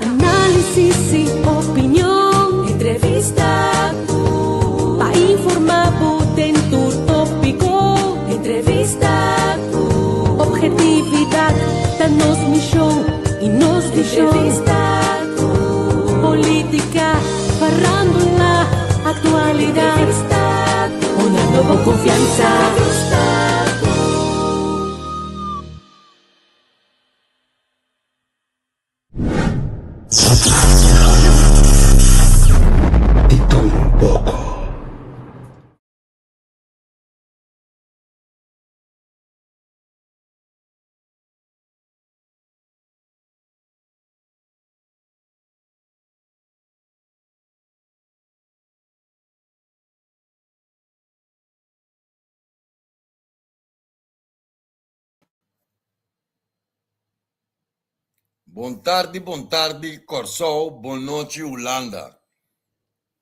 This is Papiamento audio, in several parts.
Análisis i opinion, entrevista ku pa informá bo den tur tópiko. Entrevista ku ophetividat ta nos mishon i nos vishon. Entrevista ku polítika, farándula, aktualidat. Entrevista ku honrando bo konfiansa. Entrevista ku. Di tur un poko. Bon tardi bon tardi Kòrsou bon nochi Hulanda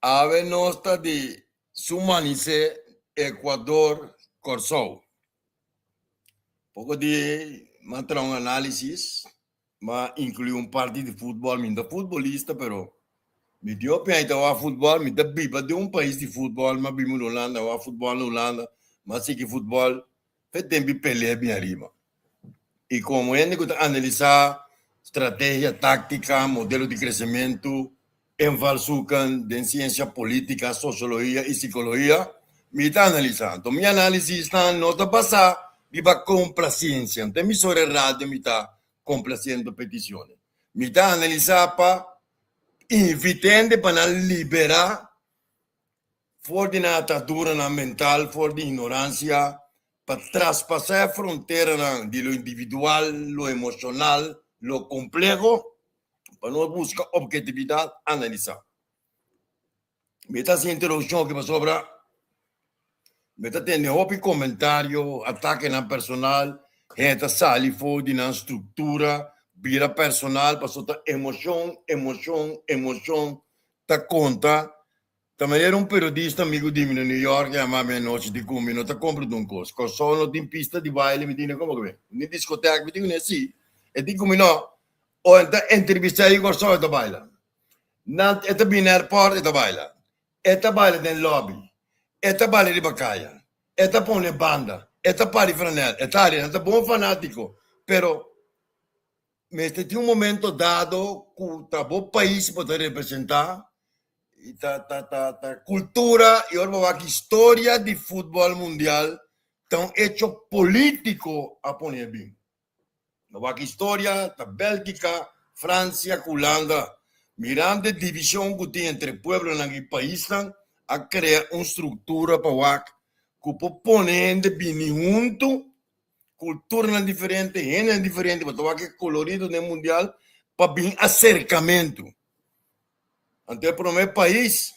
awe nos ta di su manisé Ecuador Kòrsou poko di m'a traha un análisis m'a inkluí un parti di futbòl mi no ta futbolista pero mi tin hopi aña ta wak futbòl mi ta biba den un pais di futbòl m'a biba na Hulanda wak futbòl na Hulanda m'a sigui futbòl Fe tempi pelea bin ariba. I komo hende ku ta analisá strategia, táktika, modelo di kresementu, invalshoeken den siensia polítika, sosiologia i sikologia, mi ta analisá. Anto mi análisisnan no ta basá riba komplasiensia. Anto emisora e radio mi ta komplasiendo petisiones. Mi ta analisá pa invit'é hende pa nan liberá For di nan ataduranan mental, for di ignoransia, pa traspasá e fronteranan di lo individual, lo emoshonal, lo kompleho, pa nos buska obhetividat, analisá. Mi ta hasi introdukshon aki pasobra mi ta tende hopi komentario, atakenan personal, hende ta sali for di nan struktura, bira personal, pasobra ta emoshon, emoshon, emoshon ta konta. Ta manera un periodista amigu di mi na New York yama mi anochi di ku mi no ta compra dun kos. Kòrsou no tin pista di baile mi tin komo ku mi ni diskotèk mi tin kuné si e tin ku mi no o e ta entrevistá yu Kòrsou e ta baila nan e ta bini airport e ta baila e ta baila den lobby e ta baila riba kaya e ta pone banda e ta pari franel e ta hari nan ta bon fanátiko pero Mester tin un momento dado ku ta bo pais bo ta representá i ta ta ta ta kultura i ora bo wak historia di futbòl mundial ta un echo polítiko a pone bin. Bo wak historia ta Bèlgika, Fransia ku Hulanda mirando e divishon ku tin entre pueblonan i paisnan a krea un struktura pa wak ku por pone hende bini huntu Culturanan diferente, hendenan diferente, bo ta wak e colorido den mundial pa bin acercamento. Anto e prome pais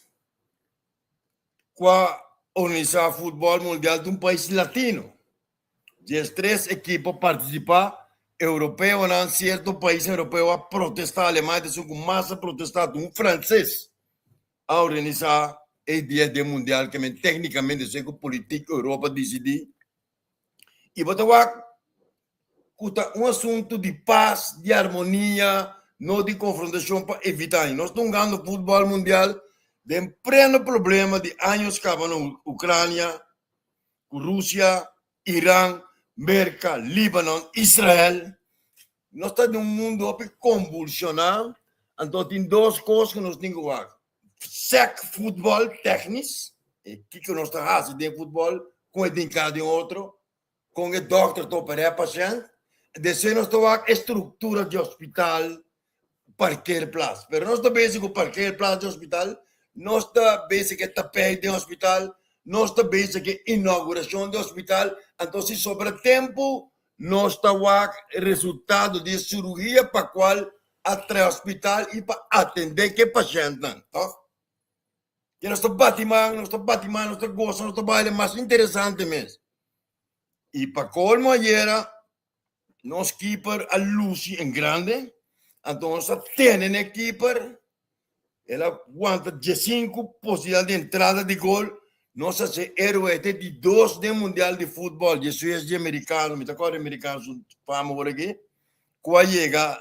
cu a organisa futbol mundial ta un pais latino. Diestres ekipo a participa, europeonan, cierto pais europeo a protesta, Alemania ta esun cu mas a protesta, ta un frances a organisa e dia den mundial, ke men tecnicamente esey cu politic Europa dicidi. I bo ta wak ku ta un asuntu di pas, di armonia, no di konfrontashon pa evitá. I nos ta hungando futbòl mundial den pleno problema di años kaba na Ukrania, ku Rusia, Iran, Merka, Libanon, Israel. Nos ta den un mundu hopi konvulshoná, anto tin dos kos ku nos tin ku wak. Sèk futbòl tèknis, e kiko nos ta hasi den futbòl, kon e den kada den otro, kon e dòkter ta operá e pashènt. Despues nos ta wak e struktura di hospital, parkeerplaats. Pero nos ta bezi ku parkeerplaats di hospital, nos ta bezi ku e tapijt den hospital, nos ta bezi ku e inaugurashon di hospital. Anto si sobra tempu nos ta wak resultado di e sirugia pa kual a trae hospital i pa atendé ku e pashèntnan, tòg? Ke nos ta bati man, nos ta bati man, nos ta gosa, nos ta baila, mas interesante mes. I pa kolmo ayera nos keeper a lusi en grande, anto nos a tene n'e keeper, el a wanta diesinku posibilidad di entrada di gol, nos a hasi héroe, e ta e di dos den mundial di futbòl, diesues di amerikano, mi ta kòrda amerikano su fama por aki, ku a yega.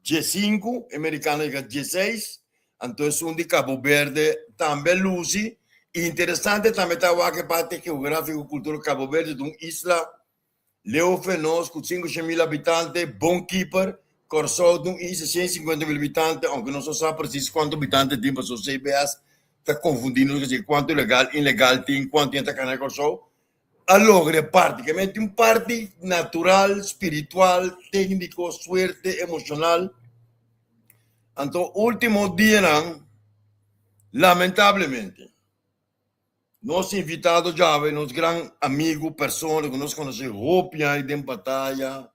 15, e merikano a yega 16, anto esun di Cabo Verde tambe lusi. Interesante tambe ta wak e parti geográfiko, kultura. Cabo Verde ta un isla leu fe nos ku 500.000 habitante, bon keeper. Kòrsou ta un isla 150.000 habitante, aunke nos no sa presis kuantu habitante tin pasobra CBS ta konfundí nos ku kuantu legal, ilegal tin, kuantu hende ta kana na Kòrsou. A logra e parti ke men tin un parti natural, spiritual, técnico, suerte, emocional. Anto último dianan, lamentablemente, nos invitado djawe, nos gran amigo, persona ku nos konosé hopi aña den bataya,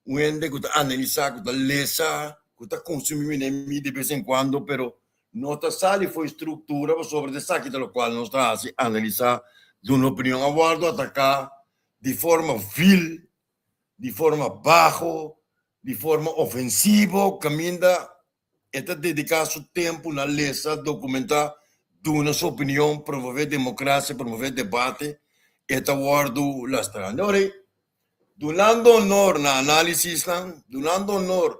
un hende ku ta analisá, ku ta lesa, ku ta konsumí mi de bes en kuando, pero no ta sali for e struktura pasobra ta esaki ta lokual nos ta hasi, analisá, duna opinion. A wòrdu ataká di forma vil, di forma baho, di forma ofensivo, kaminda e ta dediká su tempu na lesa, dokumentá, duna su opinion, promové demokrasia, promové debate, e ta wòrdu lastrá. Ora ei, dunando honor na análisisnan, dunando honor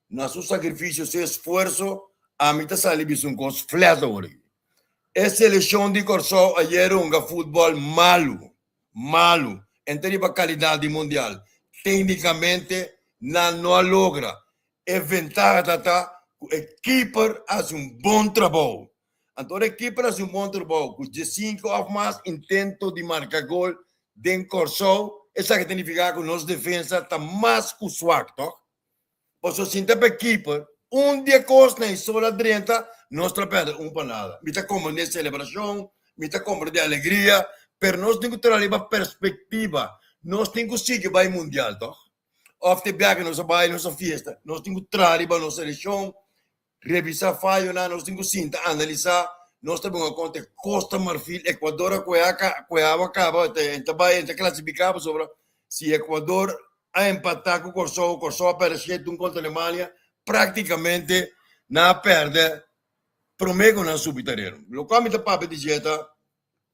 na su sakrifisio, su esfuerso, ami ta sali bisa un kos flèt awor aki. E selekshon di Kòrsou ayera hunga futbòl malu, malu, en ta riba kalidat di mundial. Téknikamente nan no a logra. E ventaha ta ta ku e keeper a hasi un bon trabou. Anto ora e keeper a hasi un bon trabou ku diesinku òf mas intento di marka gol den Kòrsou, esaki ta nifiká ku nos defensa ta mas ku swak, tòg? Pasobra sin ta pa e keeper, un di e kosnan e sol a drenta, nos ta pèrdè un pa nada. Mi ta komprendé e selebrashon, mi ta komprendé e alegria, pero nos tin ku traha riba perspektiva. Nos tin ku sigui bai mundial, tòg? Òf te biaha nos a bai nos a fiesta, nos tin ku traha riba nos selekshon, revisá fayonan, nos tin ku sinta analisá, nos ta bin a konta Costa Marfil, Ecuador a koe a koe awa kaba, e ta bai e ta klasifiká pasobra si Ecuador a empatá ku Kòrsou, Kòrsou a pèrdè shete un kontra Alemania, praktikamente nan a pèrdè promé ku nan subi tereno. Lokual mi ta papia di dje ta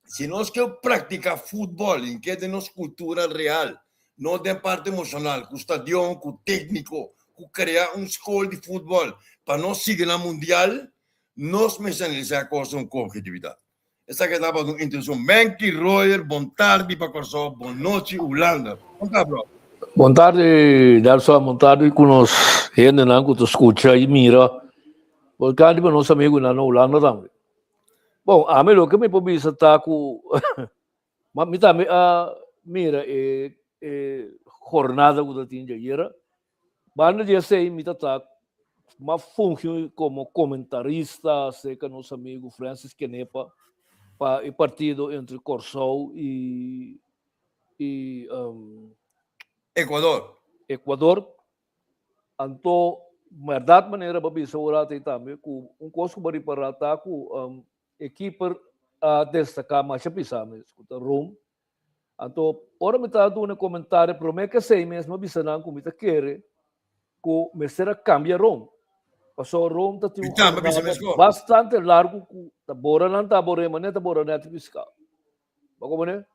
Si nos ke praktiká futbòl i ke den nos kultura real, no den parti emoshonal, ku stadion, ku tékniko, ku krea un skol di futbòl pa nos sigui na mundial, nos mester analisá e kosnan ku objetividat. Esaki tabata un introdukshon. Menky Royer, bon tardi pa Kòrsou, bon nochi Hulanda. Kon ta bro? Bon tardi Nelson, bon tardi ku nos hendenan ku ta skucha i mira. Bon tardi pa nos amigunan na Hulanda tambe. Bon, ami loke mi por bisa ta ku mi tambe a mira e e jornada ku ta tin djayera. Banda di esei mi ta ta m'a fungi komo komentarista serka nos amigu Francis Kenepa pa e partido entre Kòrsou i i Ecuador. Ecuador. Anto, bèrdat manera bo a bisa ora atei tambe ku un kos ku bo a ripará ta ku e kiper a destaká masha pisá mes, ku ta Rome. Anto, ora mi ta duna e komentario promé ku esei mes mi a bisa nan ku mi ta kere ku mester a kambia Rome. Pasobra Rome ta tin un jornada bastante largu ku ta bora nan ta bora e manera ta bora nèt piská. Bo a komprendé?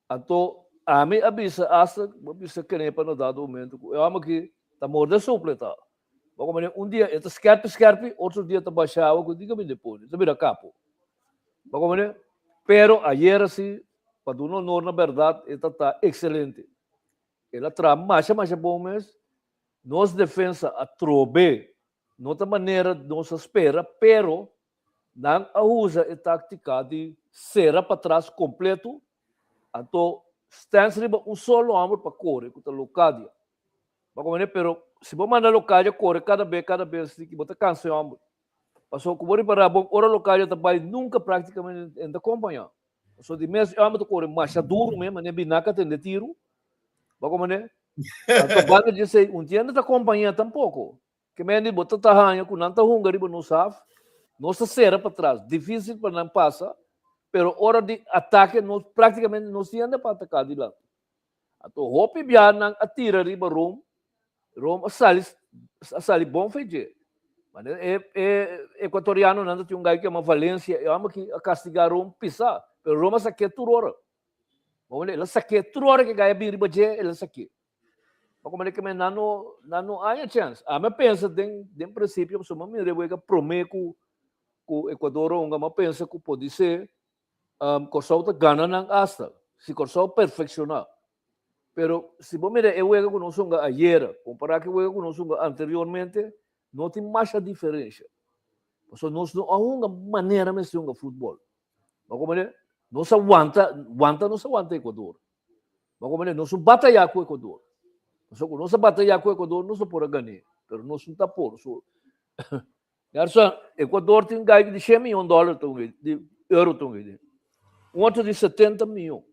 Anto ami a bisa asta, bo a bisa kenepa na dado momento ku e hòmber aki ta morde suple ta. Bo komprende? Un dia e ta skerpi skerpi, otro dia ta basha awa ku di kaminda e pone, ta bira kapo. Bo komprende? Pero ayera si, pa duna honor na bèrdat, e ta ta ekselente. El a traha masha masha bon mes. Nos defensa a trobe, no ta manera nos a spera, pero Nan a usa e táktika di sera patras kompleto, anto stèns riba un solo hòmber pa kore, ku ta Locadia. Bo a komprendé? Pero si bo manda Locadia kore kada be, kada bes di ki bo ta kansa e hòmber. Pasobra ku bo ripará bon, ora Locadia ta bai nunka práktikamente e no ta kompañá. Pasobra di mes e hòmber ta kore masha duru mes, manera binaka tende tiru. Bo a komprendé? Anto banda di esei, un tiende ta kompañá tampoko. Ke men di bo ta ta haña ku nan ta hunga riba nos haf, nos ta sera patras, difísil pa nan pasa, pero ora di atake nos práktikamente nos tin hende pa ataká dilanti. Anto hopi bia nan a tira riba Rome, Rome a sali a sali bon fe dje. Manera e e ekuatorianonan ta tin un gai ku yama Valencia, e hòmber aki a kastigá Rome pisá, pero Rome a sak'é tur ora. Bo el a sak'é tur ora ku e gai a bin riba dje, el a sak'é. Pa como ke men nan no nan no haña chèns. Ami a pensa den den prinsipio pasobra mi a mira e wega promé ku ku Ecuador a hunga, mi a pensa ku podisé Kòrsou ta gana nan asta si Kòrsou perfekshoná. Pero si bo mira e wega ku nos hunga ayera kompará ku e wega ku nos hunga anteriormente no tin masha diferensha. Pasobra nos no a hunga manera mester hunga futbòl. Bo komprende? Nos a wanta, wanta nos a wanta Ecuador. Bo komprende? Nos no bataya ku Ecuador. Pasobra ku nos a bataya ku Ecuador nos no por a gané, pero nos no ta por. So, Garson, Ecuador tin gai di shen miyon dòler ta un di euro ta un di. Un otro di 70 miyon.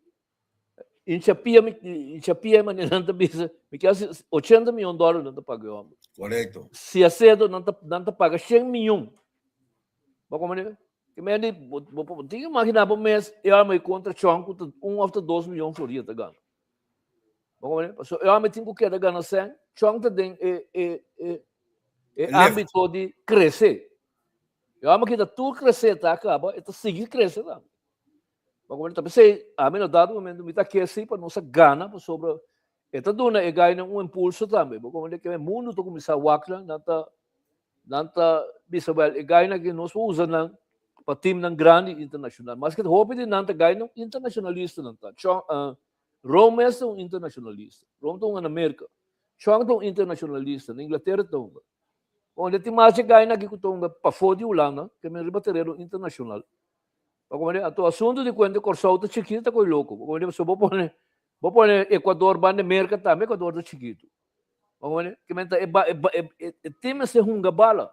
Incha pia, incha pia manera nan ta bisa, mi ke hasi 80 miyon dòler nan ta paga e hòmber. Korekto. Si asedo nan ta nan ta paga shen miyon. Bo komprende? Ke men di, bo bo tin ke imaginá bo mes e hòmber ei kontra Chon ku ta un òf ta 2 miyon floria ta gana. Bo komprende? Pasobra e hòmber tin ku keda gana sèn, Chon ta den e e e e ámbito di krese. E hòmber kita tur krese ta kaba, e ta sigui krese tambe. Bo komprende? Ta p'esei ami na dado momento mi ta ke si pa nos a gana pasobra e ta duna e gainan un impulso tambe. Bo komprende? Ke mundu ta kuminsá wak nan, nan ta nan ta bisa wèl e gainan aki nos por usa nan pa timnan grandi internashonal. Maske hopi di nan ta gainan internashonalistanan ta. Chon Rome mes ta un internashonalista. Rome ta hunga na Merka. Chon ta un internashonalista, na Inglatera ta hunga. Onde tin mas e gainan aki ku ta hunga pafó di Hulanda, ke men riba tereno internashonal. Bo comprende? Anto asuntu di kuenta Kòrsou ta chikitu ta koi loko. Bo comprende? Pasobra bo pone bo pone Ecuador banda Merka tambe Ecuador ta chikitu. Bo comprende? Ke men ta e ba e ba e e tin mester hunga bala.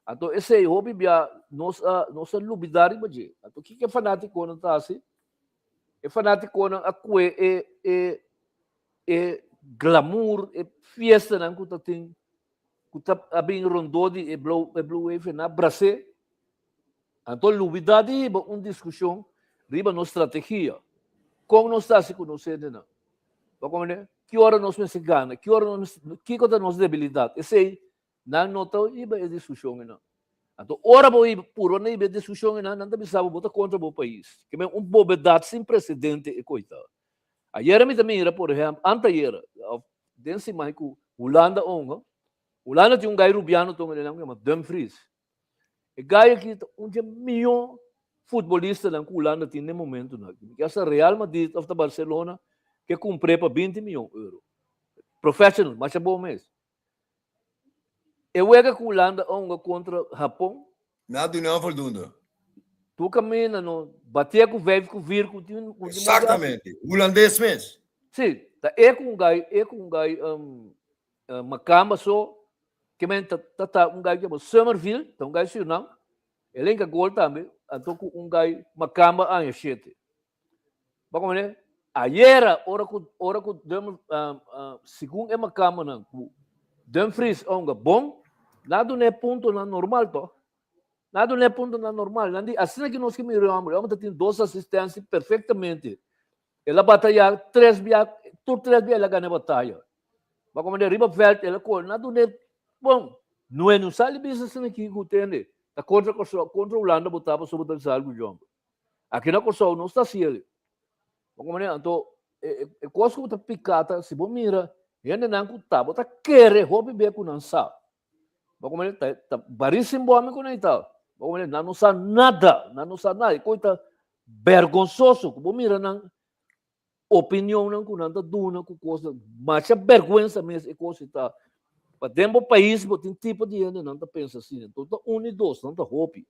Anto esei hopi bia nos a nos a lubida riba dje. Anto kiko e fanatikonan ta hasi? E fanatikonan a kue e e e glamour, e fiestanan ku ta tin ku ta a bin rondó di e blou e blue wave nan a bras'é. Anto lubidá di hiba un diskushon riba nos strategia. Kon nos ta hasi ku nos hendenan? Bo komprendé? Ki ora nos mester gana? Ki ora nos mester, kiko ta nos debilidat? Esei nan no ta hiba e diskushon einan. Anto ora bo hiba, purba na hiba e diskushon einan, nan ta bisa bo, bo ta kontra bo pais. Ke men un bobedat sin presedente e koi ta. Ayera mi ta mira, por ehèmpel, anteayera, òf den siman ku Hulanda onga, Hulanda tin un gai rubiano tonga den nan ku yama Dumfries. E gai aki ta un dje mihó futbolistanan ku Hulanda tin den momentunan aki. Mi ke hasta Real Madrid òf ta Barcelona ke kumpr'é pa 20 mion euro. Professional, masha bon mes. E wega ku Hulanda a hunga kontra Hapon. Na duna un voldoende. Tur kaminda no batea ku vijf ku vier ku tin ku tin Exactamente. Hulandes mes. Si, ta e ku un gai, e ku un gai Makamba so ke men ta ta ta un gai ku yama Summerville, ta un gai Surinam, el a hinka gol tambe, anto ku un gai Makamba aña shete. Bo komprende? Ayera ora ku ora ku Dum segun e Makambanan ku Dumfries a hunga bon, nan a duna e puntonan normal to. Nan a duna e puntonan normal. Nan di asina ki nos ke mira e homber, e homber ta tin dos asistensia perfectamente. El a bataya tres bia, tur tres bia el a gana e bataya. Bo komprende? Riba veld el a kore, nan a duna e bon. No e no sali bisa asina ki ku tende ta kontra Kòrsou, kontra Hulanda bo ta pasobra bo ta bisa algu jòmber. Aki na Kòrsou nos ta hasi el. Bo komprende? Anto e e kos ku bo ta pika ta si bo mira hendenan ku ta bo ta kere hopi be ku nan sa. Bo komprende? Ta ta barí sin bo ami ku nan ta. Bo komprende? Nan no sa nada, nan no sa nada. E kos ta bergonsoso ku bo mira nan opinionnan ku nan ta duna ku kosnan masha bèrgwensa mes e kos ta pa den bo pais bo tin tipo di hende nan ta pensa asina enton ta un i dos nan ta hopi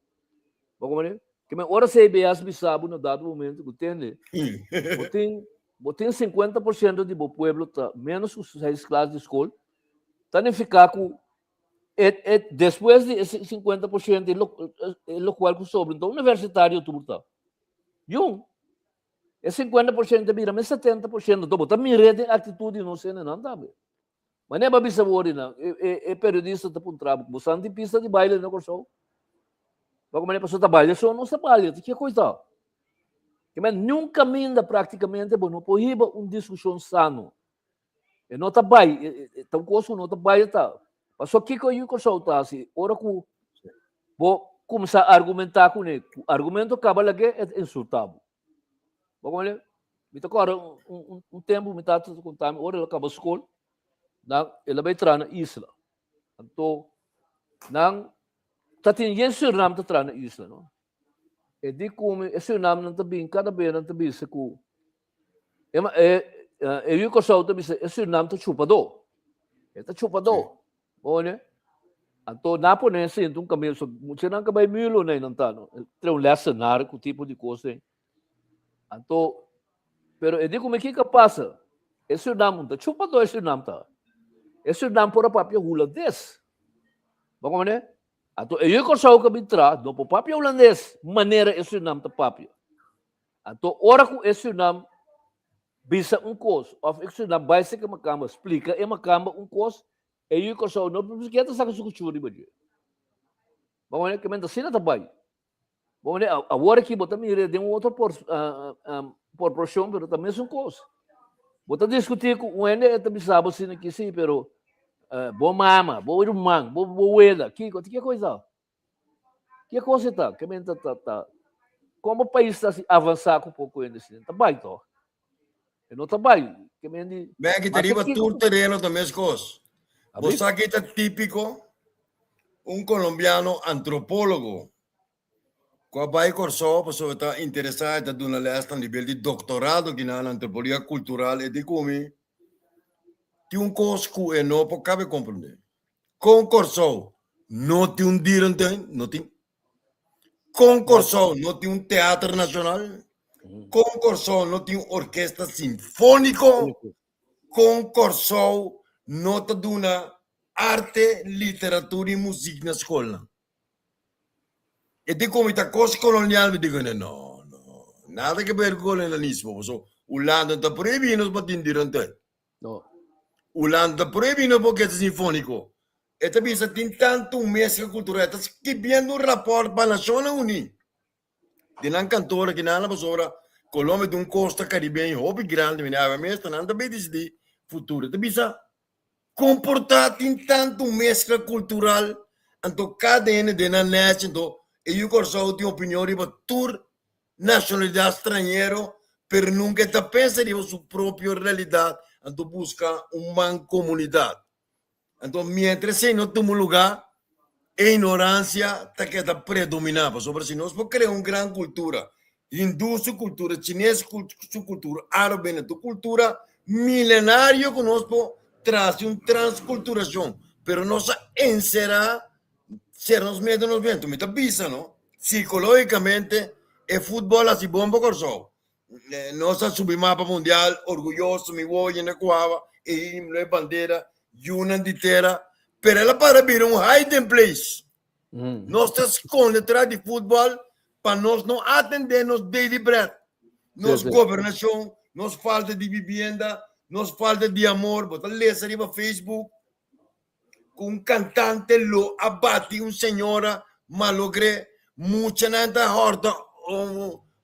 bo komprende ke men ora CBS bisa bo na dado momento ku tende bo tin bo tin 50% di bo pueblo ta menos ku seis klas di skol ta nifiká ku e e despues di e 50% e lokual ku sobra enton universitario tur ta yun. E 50% ta bira mes 70%. Anto bo ta mir'é den aktitut di nos hendenan tambe. Manera bo a bisa wor nan, e e e periodista ta puntra bo, bo sa tin pista di baile na Kòrsou? Bo manera pasobra ta baile so nos ta baile, ta ke kos ta? Ke men niun kaminda praktikamente bo no por hiba un diskushon sano. E no ta bai, ta un kos ku no ta bai ta. Pasobra kiko yu Kòrsou ta hasi ora ku bo kuminsá argumentá kuné, ku argumento kaba lag'é e ta insultá bo. Bo komprende? Mi ta kòrda un tempu mi tata ta konta mi ora el a kaba skol. Nan el a bai traha na isla. Anto nan ta tin yen Surinam ta traha na isla no. E di ku mi e Surinamnan ta bin kada bes nan ta bisa ku e e e yu Kòrsou ta bisa e Surinam ta chupadó. E ta chupadó. Bo ne? Anto nan a pone sinta un kaminda so muchanan ka bai milo nei nan ta no. Trae un lèsenar ku tipo di kos ei. Anto, pero e di ku mi kiko a pasa? E Surinam ta chupadó e Surinam ta. E Surinam por a papia hulandes. Bo komprende? Anto e yu Kòrsou ku a bin tra no por papia hulandes manera e Surinam ta papia. Anto ora ku e Surinam bisa un kos òf e Surinam bai serka makamba splika e makamba un kos, e yu Kòrsou no por sikiera ta saka su kuchú riba dje. Bo komprende? Ke men ta asina ta bai. Bo mane awor aki bo ta mira den un otro por proporcion pero ta mesun cos. Bo ta discuti cu un hende e ta bisa bo asina ki si pero bo mama, bo ruman, bo bo wela, kiko, ke cosa ta? Ke cosa ta? Ke men ta ta ta como pais ta asi avansa cu poco hende asina? Ta bai toch? E no ta bai. Ke men di Ben ki ta riba tur tereno ta mes kos. Bo sa ki ta típiko? Un kolombiano antropólogo ku a bai Kòrsou pasobra e ta interesá, e ta duna lès na nivel di doktorado kinan na antropologia kultural, e di ku mi tin un kos ku e no por kabe komprondé. Kon Kòrsou no tin un dierentuin? No tin. Kon Kòrsou no tin un teater nashonal? Kon Kòrsou no tin un orkesta sinfóniko? Kon Kòrsou no ta duna arte, literatura i muzik na skolnan? E tin komo ta kos kolonial, mi di kuné, no, no, nada ke ber ku kolonialismo, pasobra Hulanda no ta prohibí nos pa tin dierentuin. No. Hulanda ta prohibí nos pa orkesta sinfóniko. E ta bisa tin tantu mezcla cultural, e ta skibiendo un raport pa Nacionnan Uní di nan kantor aki nan pasobra Colombia ta un costa caribeño hopi grandi mene awe mes ta nan ta bay dicidi futuro. E ta bisa con por ta tin tantu mezcla cultural anto cada hende den nan nechi anto e yu Kòrsou tin opinion riba tur nacionalidad stranhero pero nunca e ta pensa riba su propio realidad anto busca un mancomunidad. Anto mientras esei no tuma lugá, e ignoransia ta keda predominá, pasobra si nos por krea un gran kultura, hindú su kultura, chines su kultura, árabe na tur kultura milenario ku nos por trase un transkulturashon, pero nos a enserá sera nos mes den nos mes. Anto mi ta bisa no, sikológikamente e futbòl a hasi bon pa Kòrsou. Nos a subi mapa mundial orguyoso, mi wowo yena ku awa, e himno, e bandera, yunan di tera, pero el a para bira un hiding place. Nos ta skonde tras di futbòl pa nos no atendé nos daily bread, nos gobernashon, nos falta di bibienda, nos falta di amor. Bo ta lesa riba Facebook ku un kantante lo a bati un señora malogré, muchanan ta hòrta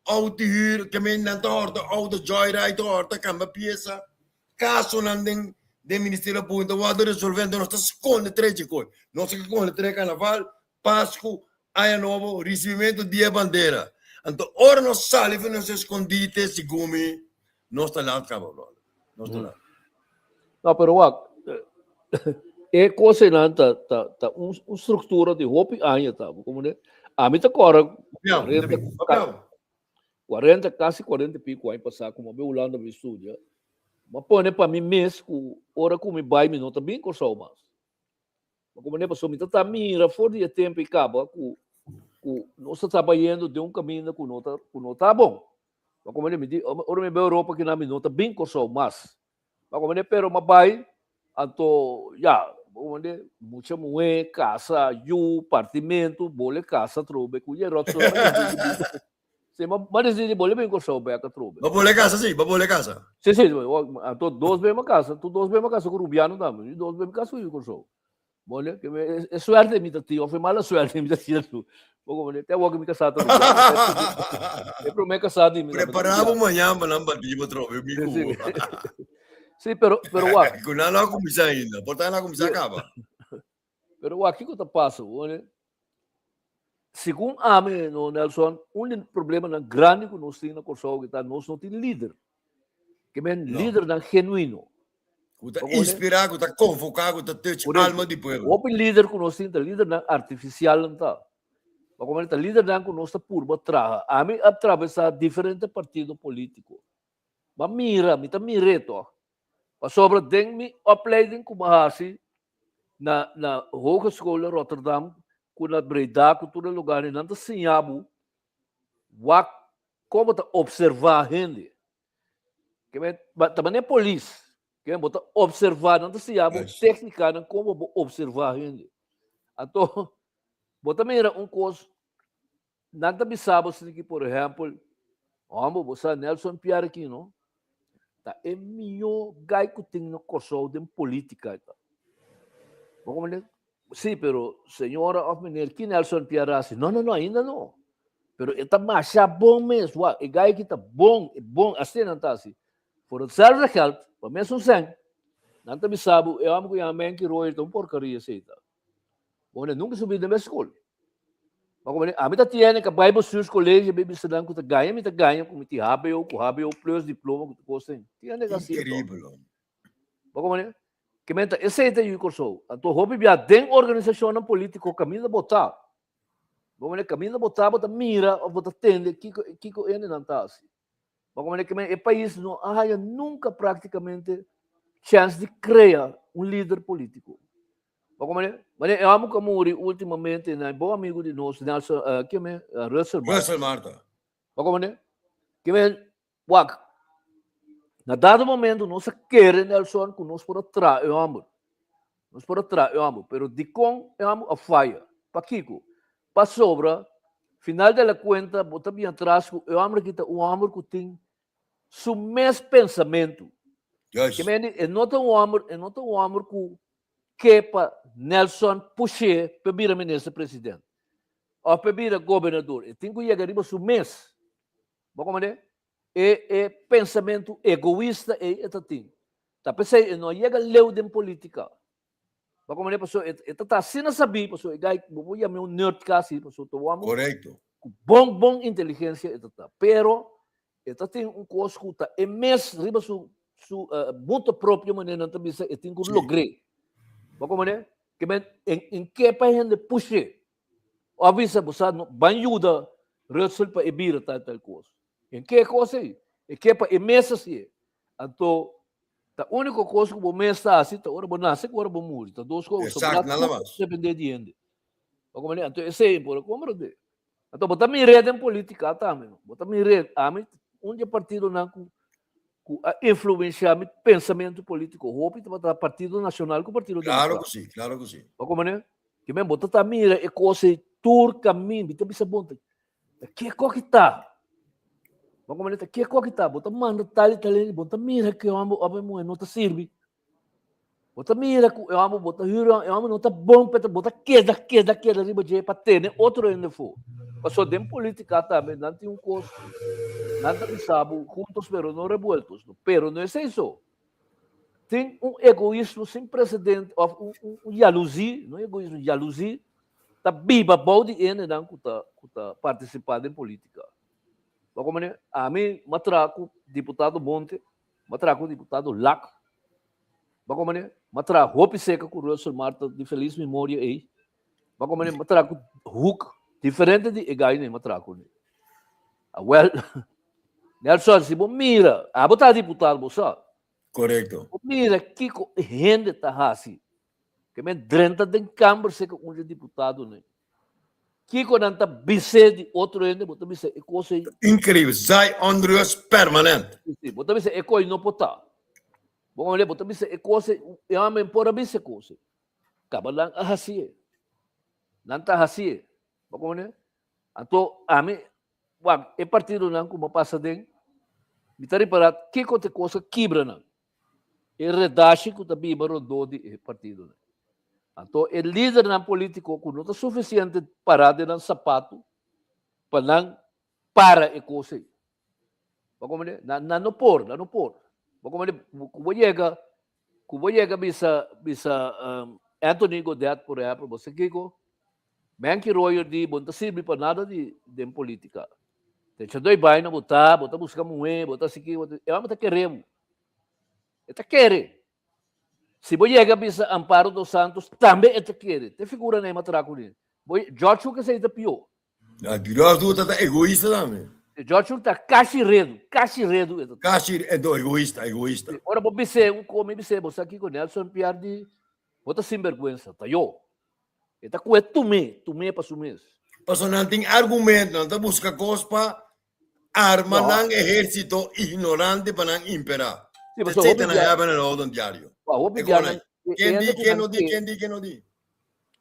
outo hür, ke men nan ta hòrta outo joyride, ta hòrta kamba piesa, kasonan den den Ministerio Públiko ta wòrdu resolvé, anto nos ta skonde tres dje kos, nos ta skonde tres karnaval, Pasku, Aña Nobo, risibimentu di e bandera. Anto ora nos sali for nos eskondite, segun mi, nos ta laat kaba, brother. Nos ta laat. No, pero wak, e kosenan ta, ta, ta un, un struktura di hopi aña ta, bo komprende? Ami ta kòrda 40, 40, kasi 40 i piko aña pasá ku mi a bai Hulanda bai studia, mi a pone pa mi mes ku ora ku mi bai mi no ta bin Kòrsou mas. Ma como ne pasobra mi ta ta mira for di e tempo i caba cu cu nos ta ta bayendo den un caminda cu no ta cu no ta bon. Ma como ne mi di ora mi bai Europa kina mi no ta bin Corsou mas. Ma como ne pero ma bai anto ya como ne mucha muhe casa yu partimento bole casa atrobe cu ye rotzooi. Sí, ma ma decidí bole bin Kòrsou bek atrobe. Bo bole kasa sí, bo bole kasa. Sí, sí, anto dos be mi kasa, tu dos be mi kasa ku Rubiano tambe, mi dos be mi kasa ku yu Kòrsou. Bole, ke me e suerte mi ta tin, òf e mala suerte mi ta tin atu. Bo komprende? Te awor ku mi kasá ta Rubiano. E promé kasá di mi tambe ta Prepará bo Rubiano. mañan pa nan batí bo atrobe, mi Sí, ku sí. bo. Sí, pero, pero wak. Ku nan no a kuminsá ainda, por ta nan a kuminsá kaba. Pero wak, kiko ta pasa? Bo Segun ami, no Nelson, un di problemanan grandi ku nos tin na Kòrsou ta nos no tin lider. Ke men No. lidernan genuino. Ku ta inspirá, ku ta konvoká, ku ta touch alma di pueblo. Hopi lider ku nos tin ta lidernan artifisial nan ta. Pa komo ta lidernan ku nos ta purba traha. Ami a travesá diferente partido polítiko. M'a mira, mi ta mir'é tòg. Pasobra den mi opleiding ku m'a hasi na na Hogeschool Rotterdam ku na Breda ku tur e lugarnan nan ta siña bo wak kon bo ta opservá hende. Ke men, ta manera polis. Ke men bo ta observa, nan ta siña bo técnicanan kon bo bo observa hende. Anto, bo ta mira un kos, nan ta bisa bo asina ki, por ehèmpel, hòmber, bo sa Nelson Pierre aki, no? Ta e mihó gai ku tin na Kòrsou den polítika e ta. Bo komprende? Sí, pero señora of meneer, ki Nelson Pierre a hasi? No, no, no, ainda no. Pero e ta masha bon mes, wak, e gai aki ta bon, e bon, asina nan ta hasi. Voor hetzelfde geld, pa mesun sèn, nan ta bisa bo, e hòmber ku yama Menki Royer ta un porkaria esei ta. Bo hende nunka subi den skol. Ma komo ami ta tiene ka bai bestuurscollege bai bisa nan ku ta gaña, mi ta gaña ku mi tin hbo, ku hbo plus diploma ku tur kos ei. Tiene ka hasi Increíble. Bo komo Ke men ta esei ta yu Kòrsou. Anto hopi bia den organisashonnan polítiko kaminda bo ta. Bo manera kaminda bo ta bo ta mira òf bo ta tende kiko kiko hendenan ta hasi. Bo manera ke men e pais no a haya nunka praktikamente chèns di krea un lider polítiko. Bo manera manera e hòmber ku a muri ultimamente na e bon amigu di nos Nelson ke men Russel Martha. Russel Martha. Bo manera ke men Wak, na dado momento nos a kere Nelson ku nos por a traha e hòmber. Nos por a traha e hòmber, pero dikon e hòmber a faya? Pakiko? Pasobra, final de la kuenta bo ta bin atras ku e hòmber aki ta un hòmber ku tin su mes pensamentu. Juist. Ke mende, e no ta un hòmber, e no ta un hòmber ku ke pa Nelson push'é pa bira minister president òf pa bira gobernador. E tin ku yega riba su mes. Bo komprendé? E e pensamentu egoista ei e ta tin. Ta p'esei e no a yega leu den politica. Bo komprendé? Pasobra e e ta ta asina sabí, pasobra e gai, bo por yam'é un nerd kasi, pasobra ta wòrdu Korekto. ku bon bon inteligensia e ta ta. Pero e ta tin un kos ku ta e mes riba su su mutu propio manera nan ta bisa e tin ku logr'é. Bo komprendé? Ke men en en ke pa hende push'é. O a bisa bo sa no ban yuda Russell pa e bira tal tal kos. En ke kos ei? E ke pa e mes hasié. Anto ta úniko kos ku bo mes ta hasi ta ora bo nase ku ora bo muri. Ta dos kos. Exacto, nada mas. Depende di hende. Bo komprende? Anto esei por a komprende. Anto bo ta mir'é den politika tambe. Bo ta mir'é. Ami un di e partidonan ku ku a influenciá mi pensamentu polítiko hopi tabata Partido Nacional ku Partido Claro ku si, claro ku si. Bo komprende? Ke men bo ta ta mira e kos ei tur kamin, mi ta bisa bon, ta ke ko ki ta? Bo komprende? Ta ke ko ki ta? Bo ta manda tal i tal hende, bo ta mira ku e hòmber òf e muhé no ta sirbi. Bo ta mira ku e hòmber bo ta hür e hòmber no ta bon pa bo ta keda keda keda riba dje pa tene otro hende afó. Pasobra den politika tambe nan tin un kos, nan ta bisa bo juntos pero no revueltos, pero no esei so. Tin un egoismo sin precedente of un, un, un jaloezie, no egoismo, jaloezie, ta biba bou di hendenan ku ta, ku ta participá den politica. Bo komprende? Ami m'a traha ku diputado Monte, m'a traha ku diputado Lak, bo komprende? M'a traha hopi seka ku Russel Martha di feliz memoria ei, bo komprende? M'a traha ku Hoek, diferente di e gainan m'a traha kuné. Awel, Nelson, si bo mira, abo ta diputado, bo sa. Korekto. Bo mira kiko e hende ta hasi. Ke men drenta den kamber seka un di e diputadonan. Kiko nan ta bis'é di otro hende, bo ta bisa e kos ei. Inkreibel, zai onrust permanent. Si, si, bo ta bisa e kos ei no por ta. Bo bo ta bisa e kos ei, e homen por a bisa e kos ei. Kaba nan a hasié. Nan ta hasié. Bo komprende? Anto ami, wak, e partidonan ku bo pasa den, mi ta ripará kiko ta e kos a kibra nan. E redashi ku ta biba rondó di e partidonan. Anto e lidernan polítiko ku no ta sufisiente pará den nan sapatu pa nan para e kos ei. Bo komprende? Nan, nan no por, nan no por. Bo komprende? Ku bo yega, ku bo yega bisa, bisa Anthony Godett, por ehèmpel, bo sa kiko? Menki Royer di bo no ta sirbi pa nada di den politica. Te cha doi baina bo ta, bo ta busca muhe, bo ta siki, bo ta, e homber ta kere bo. E ta kere. Si bo yega bisa Amparo dos Santos, tambe e ta kere. Te figura na e matraco ni. Bo, George Hook esei ta pió. Ja, George Hook ta egoista tambe. George Hook ta casi redu, casi redu e ta. Casi redu, egoista, egoista. Ora bo bis'é un come, bis'é, bo sa kiko Nelson Piar di, bo ta sinberguensa, ta yo. E ta kue tum'é, tum'é pa su mes. Pasobra nan tin argumento, nan ta buska kos pa arma nan ehérsito ignorante pa nan imperá. Sí, pasobra Esei hopi ta nan bia, hèba na orden diario. wak, hopi E bia kona nan, e ken hende di, ku ken nan no di, ke, ken di, ken no di.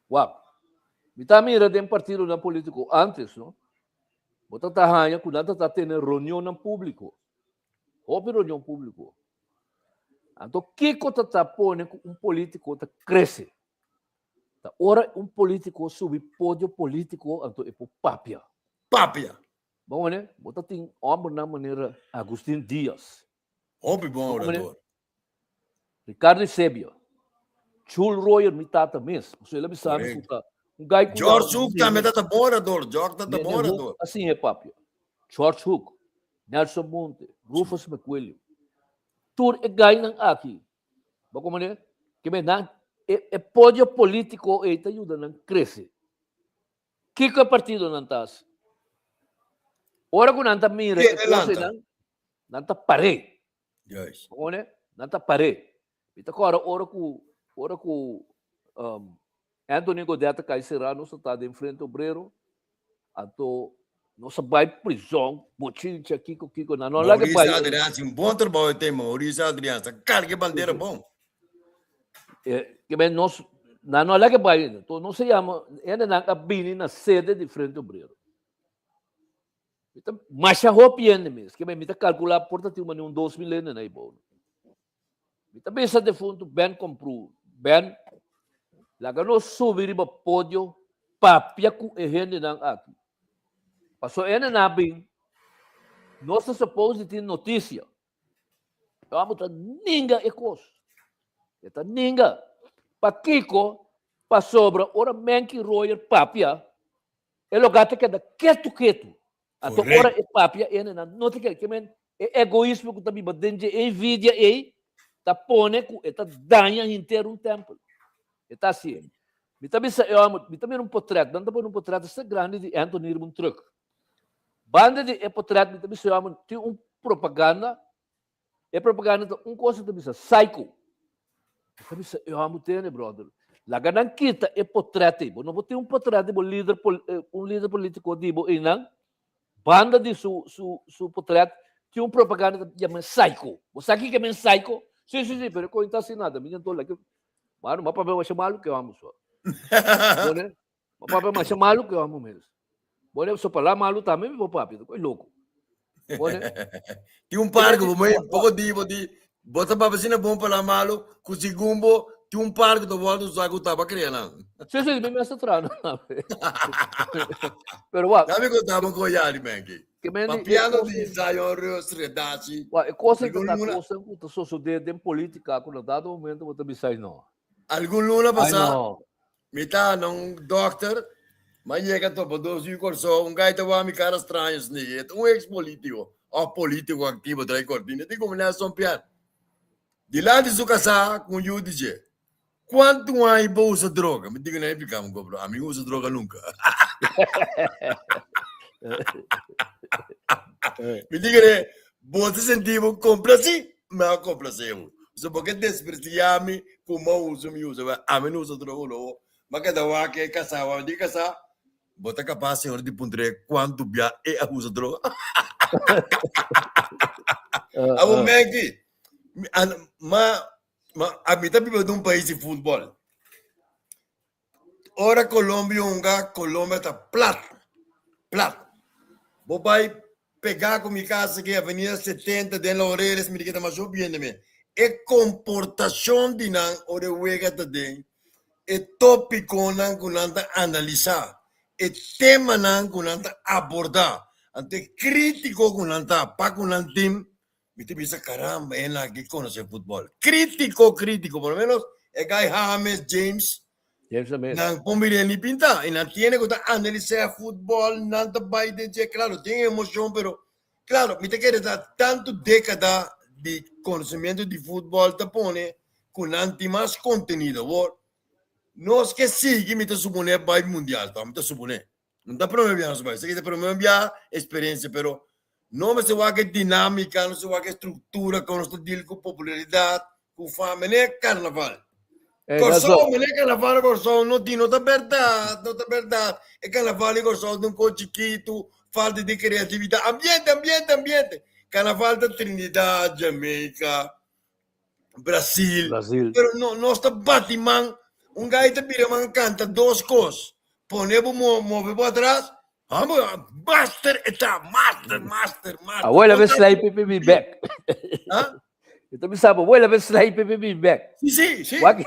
wak, mi ta mira den partidonan polítiko ántes, no, bo ta ta haña ku nan ta ta tene reunionnan públiko, hopi reunion públiko. Anto kiko ta ta pone ku un polítiko ta krese? Ta ora un politico subi podio politico anto e por papia. Papia. Bon mane, bo ta tin hombernan manera Agustin Diaz. Hopi bon orador. Ricardo Eusebio. Chul Royer mi tata mes. Pasobra el a bisa mi ku ta un guy ku George Hook tambe ta ta bon orador. George ta ta bon orador. Asin e papia. George Hook, Nelson Monte, Rufus McWilliam. Tur e guynan aki Bo comprende? Ke men nan e, e podio politico ei ta yuda nan crece. Kiko e partidonan ta hasi? Ora ku nan ta mira e kosenan, nan ta par'é. Juist. Bo comprende? Nan ta par'é. Mi ta kòrda ora ku ora ku um, Anthony Godett a kai será, nos ta den Frente Obrero, Anto nos a bai prizon, bochincha, kiko, kiko, nan no laga Maurice bai. Adriaan hasi un bon trabou e tema. Maurice Adriaan sa carga e bandera bon. Eh, ke men nos, nan no laga bai. Anto nos a yama, hende nan a bini na sede di Frente Obrero. Mi ta masha hopi hende mes, ke men mi ta kalkula por ta tin un mane un 2000 hende na e bou. Mi ta bisa defuntu Ben Komprou, Ben, laga nos subi riba podio papia ku e hendenan aki. Pasobra e hendenan a bin, nos ta suppose di tin notisia. E hòmber ta ninga e kos. E ta ninga. Pakiko? Pasobra ora Menki Royer papia, e loga ta keda ketu ketu. Anto ora e papia e hendenan no ta kere. Ke men e egoismo ku ta biba den dje, e envidia ei, ta pone ku e ta daña henter un tèmpel. E ta hasié. Mi ta bisa e hòmber, mi ta mira un potrèt, nan ta pone un potrèt asina grandi di Anthony riba un trùk. Banda di e potrèt mi ta bisa e hòmber tin un propaganda E propaganda ta un cosa ta bisa psycho. Ta bisa e hòmber tene brother. Laga nan kita e potret ei. Bo no por tin un potret di bo lider un lider politico di bo einan. Banda di su su su potret tin un propaganda ta yama psycho. Bo sa kiko men psycho? Si si si pero e koin ta hasi nada. Mi ñanto laki mano ma papia masha malu ke hòmber so. Bo ne? Bo papia masha malu ke hòmber mes. Bo ne so palabra malu tambe mi por papia. Ta koin loko. Bo ne? Tin un par ku bo mei poko di bo di bo ta papia asina bon palabra malu ku segun bo tin un par ku ta wòrdu usá ku taba krea nan. Si si mi mes ta traha nan tambe. Pero wak. Dame konta bo kon yari menki. Ke men di e Papiando kos di Zion Rus Redashi. Wak e kos ei ta Algun ta luna kosnan ku ta sosodé den politika ku na dado momento bo ta bisa ai no. algun luna Ai pasá no. Mi ta na un dokter, m'a yega topa dos yu Kòrsou, un gai ta wak mi kara straño sni, e ta un ex politiko òf politiko aktivo tra'i kortina, di komo Nelson Piar. Dilanti su kasá ku un yu di dje, Kuantu aña bo usa droga? Mi digo, Nan explika mi bro, ami no usa droga nunka. Mi digo, Bo ta sinti bo komplasí? Mi a komplasé bo. So bo ke despresiá mi ku mi a usa mi usa, pero ami no usa droga no. Mi a keda wak e kasá, wak di kasá, bo ta kapas señor di puntr'é kuantu bia e a usa droga? Abo Maggie, ma ma ami ta biba den un pais di futbòl. Ora Colombia hunga, Colombia ta plat, plat. Bo bai pegá ku mi kas aki, Avenida 70 den Laureles, mi di ke ta masha hopi hende me. E komportashon di nan ora e wega ta den, e tópikonan ku nan ta analisá, e temanan ku nan ta abordá, anto e krítiko ku nan ta pa ku nan tim, Mi ta bisa caramba e nan aki conoce futbol. Critico, critico, por lo menos e guy James, James, James también. nan por mira ni pinta. Y nan tiene cu ta analiza futbol, nan ta bay den dje. Claro, tin emocion, pero claro, mi ta kere ta tanto decada di conocimiento di futbol ta pone. ku nan tin mas kontenido. Awor, nos ke sigui mi ta suponé bai mundial tòg, mi ta suponé. No ta promé bia nos bai, esaki ta promé bia eksperensia, pero no mester wak e dinámika, no mester wak e struktura kon nos ta deal ku popularidat, ku fama, mene karnaval. Eh, Kòrsou, mene karnaval na Kòrsou no tin, no ta bèrdat, no ta bèrdat. E karnaval di Kòrsou ta un kos chikitu, falta di kreatividat, ambiente, ambiente, ambiente. Karnaval ta Trinidad, Jamaica, Brasil. Brasil. Pero no, nos ta bati man, un gai ta bira man kanta dos kos. Pone bo mo, move bo atras, hamo, master eta, master, master, master. Abuela be slay pepe mi back. Ah? Eu também sabe, abuela be slay pepe mi back. Sí, sí, sí. Wak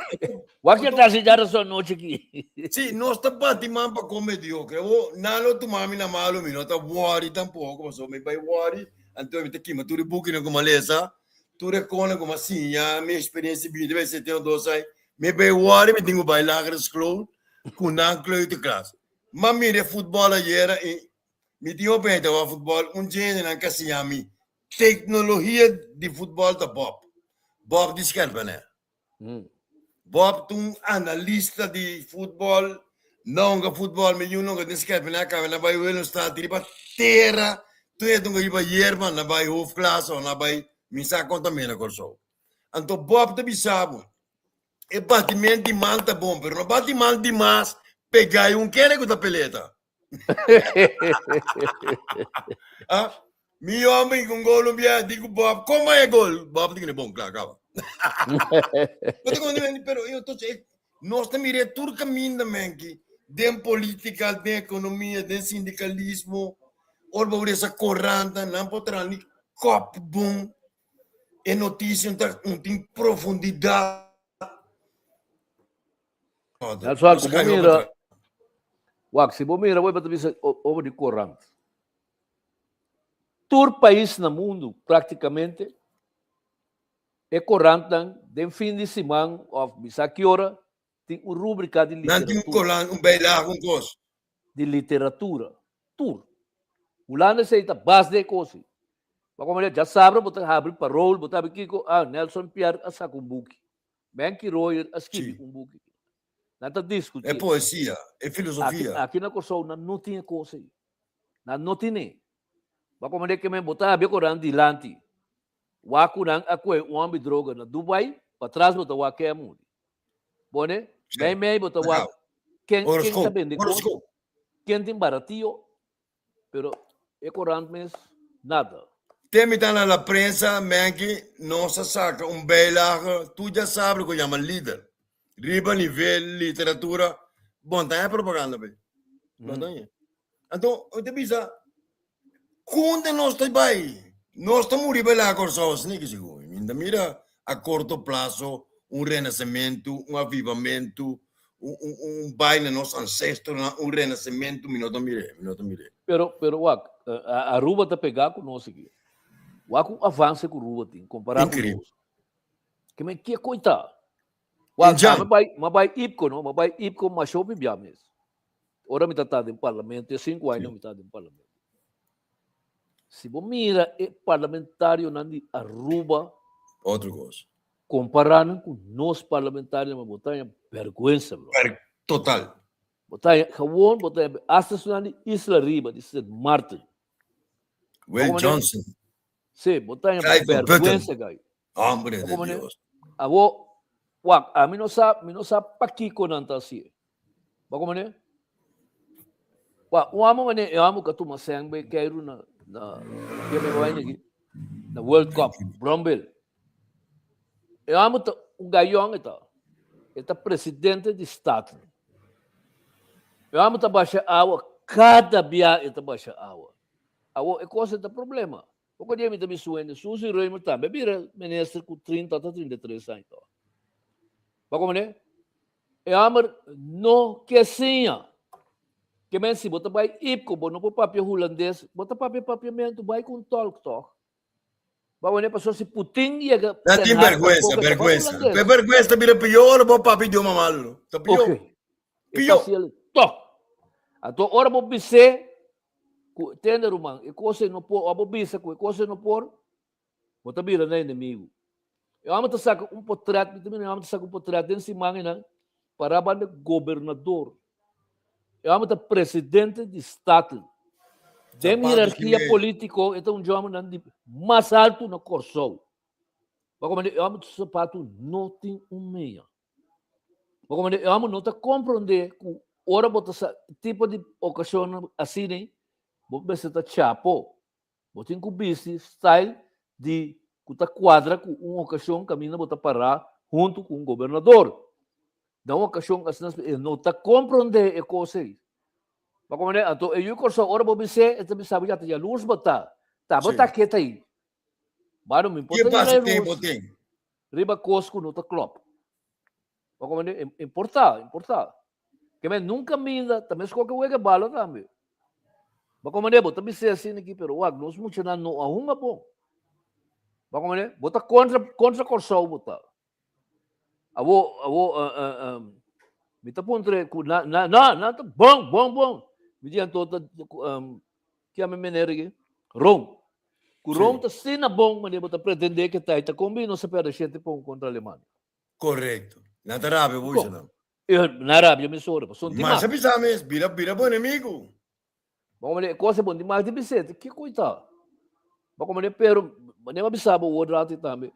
wak ya ta já razón noche aqui. Sí, nos ta bati man pa kon mediocre. Wo, nan lo tuma mi na malo, mi no ta worry tampoco, pasobra mi bai worry, anto mi ta kima tur e bukinan ku mi a lesa. Tur e konan ku mi a siña, mi eksperensia di bida bai 72 aña, mi bai wòrdu mi tin ku bai lagere skol ku nan kleuterklas. Mi a mira e futbòl ayera i mi tin hopi hende ta wak futbòl, un djende nan ka siña mi teknologia di futbòl ta Bob, Bob di Scherpenhee. Bob ta un analista di futbòl, no hunga futbòl, mi yu no hunga den Scherpenhee a kaba na bai Willemstad riba tera, tur e ta hunga riba yerba na bai hoofdklasse òf na bai mi sa kon ta mira Kòrsou. Anto Bob ta bisa bo, e batiment di man ta bon, pero no bati man dimas pega e un kende ku ta peleta. Ah, mi hombre con gol un bia digo Bob, como é gol? Bob digo, bom, claro, acaba. Pero te conté, pero eu tô nós te mire tur caminho menki, den política, den economia, den sindicalismo, orba esa corranta, não poderá ni kop bom, e notícia não tem profundidade. Nelson, si bo mira, wak, si bo mira, bo ta bisa over di korant. Tur pais na mundu, praktikamente, e korantnan den fin di siman of bisa ki ora tin un rubrika di Nan tin un literatura. korant, un bijlage, un kos. Di literatura. Tur. Hulanda esei ta bas den e kos ei. Bo a komprende? Djasabra bo ta habri Parool, bo ta habri kiko, ah, Nelson Pierre a saka un buki. Menki Royer a skibi un buki. Nan ta diskutí. E poesia, e filosofia. Aki na Kòrsou nan no tin e kos ei. Nan no tine. Bo a komprendé ke men bo ta habia koran dilanti. Wak ku nan a kohe un hòmber droga na Dubai, patras bo ta wak ken a muri. Bo ne? Mei mei bo ta wak ken ken ta bende kos, ken tin baratio. Pero e korant mes, nada. Te mi ta na la prensa, Menki, nos a saka un bijlage, tur dja sabi loke yama lider. Riba nivel literatura, bon ta e propaganda pe. Bon ta e. Anto, mi ta bisa, kunda nos ta bai? Nos ta muri bai laga Kòrsou asina ki sigur. Mi ta mira a korto plaso un renasementu, un avivamentu, un bai na nos ancestronan, un renasementu, mi no ta mir'é, mi no ta mir'é. Pero, pero wak, Aruba ta pegá ku nos aki. Wak un avance ku Aruba tin kompará ku nos. Ke men ke koitá. Wak, Injan. mi bai, mi bai IPCO, no? Mi bai IPCO masha hopi bia mes. Ora mi ta ta den parlamento, e sinku aña mi ta den parlamento. Si bo mira e parlamentarionan di Aruba, Otro kos. Compara nan cu nos parlamentarionan bo ta haña berguensa bro. Ber total. Bo ta haña gewoon bo ta haña hasta esunnan di Isla Riba di Sint Maarten. Will Johnson. Si bo ta haña Clive berguensa Button. gai. Hombre de Como ne? Dios. Awo wak ami no sa mi no sa pakiko nan ta hacié. Bo como ne? Wak un amo mane e amo ka tuma seng bay keiru na na ke me vaina aki na World Cup Brombil. E amo ta un gayon e ta. E ta presidente di Staten. E amo ta basha awa kada bia e ta basha awa. Awo e cosa ta problema. Poko dia mi ta bisa wende Suzy Römer tambe a bira minister ku 30 ta 33 aña to. Bo komprende? E homber no ke siña. Ke men si bo ta bai IPCO bo no por papia hulandes, bo ta papia papiamentu, bai ku un tolk tog. Bo komprende? Pasobra si Putin yega Na tin Den Haag bergwensa, tampoco e ta papia bergwensa. hulandes. Pe bergwensa ta bira pior bo papia idioma malo. Ta pior. Ok. E Pior. ta hasiel tog. Anto ora bo bis'é Ku tende ruman, e kos ei no por, ora bo bisa ku e kos ei no por, bo ta bira nan enemigu. E hòmber ta saka un potrèt, mi ta mira e hòmber ta saka un potrèt den siman einan pará banda gobernador. E hòmber ta presidente di Staten. Den hierarkia polítiko e ta un djòmbernan di mas altu na Kòrsou. Bo komprende? E hòmber su sapatu no tin un meya. Bo komprende? E hòmber no ta komprondé ku ora bo ta sa tipo di okashonnan asina bo mester ta chapo. Bo tin ku bisti style di ku ta kuadra ku un okashon kaminda bo ta pará huntu ku un gobernador. Na un okashon asina e no ta komprondé e kos ei. Bo komprendé? Anto e yu Kòrsou ora bo bis'é e ta bisa bo ya ta yalurs bo ta. Ta bo ta keta ei. Mano mi por ta yalurs riba kos ku no ta klòp. Bo komprendé? Importá, importá. Ke men nunka minda, ta meskos ke wega bala tambe. Bo komprendé? Bo ta bis'é asina aki, pero wak, nos muchanan no a hunga bon. Bo komprendé? Bo ta kontra, kontra Kòrsou bo ta. Awo, awo, mi ta puntra ku na, na, na, nan ta bon, bon, bon. Mi di anto ta, ki yama e meneer aki? Ron. Ku Ron ta asina bon, manera bo ta pretendé ke ta, i ta kon bin nos a pèrdè shete pon kontra Alemania. Korekto. Nan ta rabia bo nan. Na rabia mi sore, pasobra di mas. Masha bisa mes, bira bira bo enemigo. Bo komende e cosa bon di mas di bisete, kiko i ta? Bo komende pero manera mi a bisa bo word rati tambe,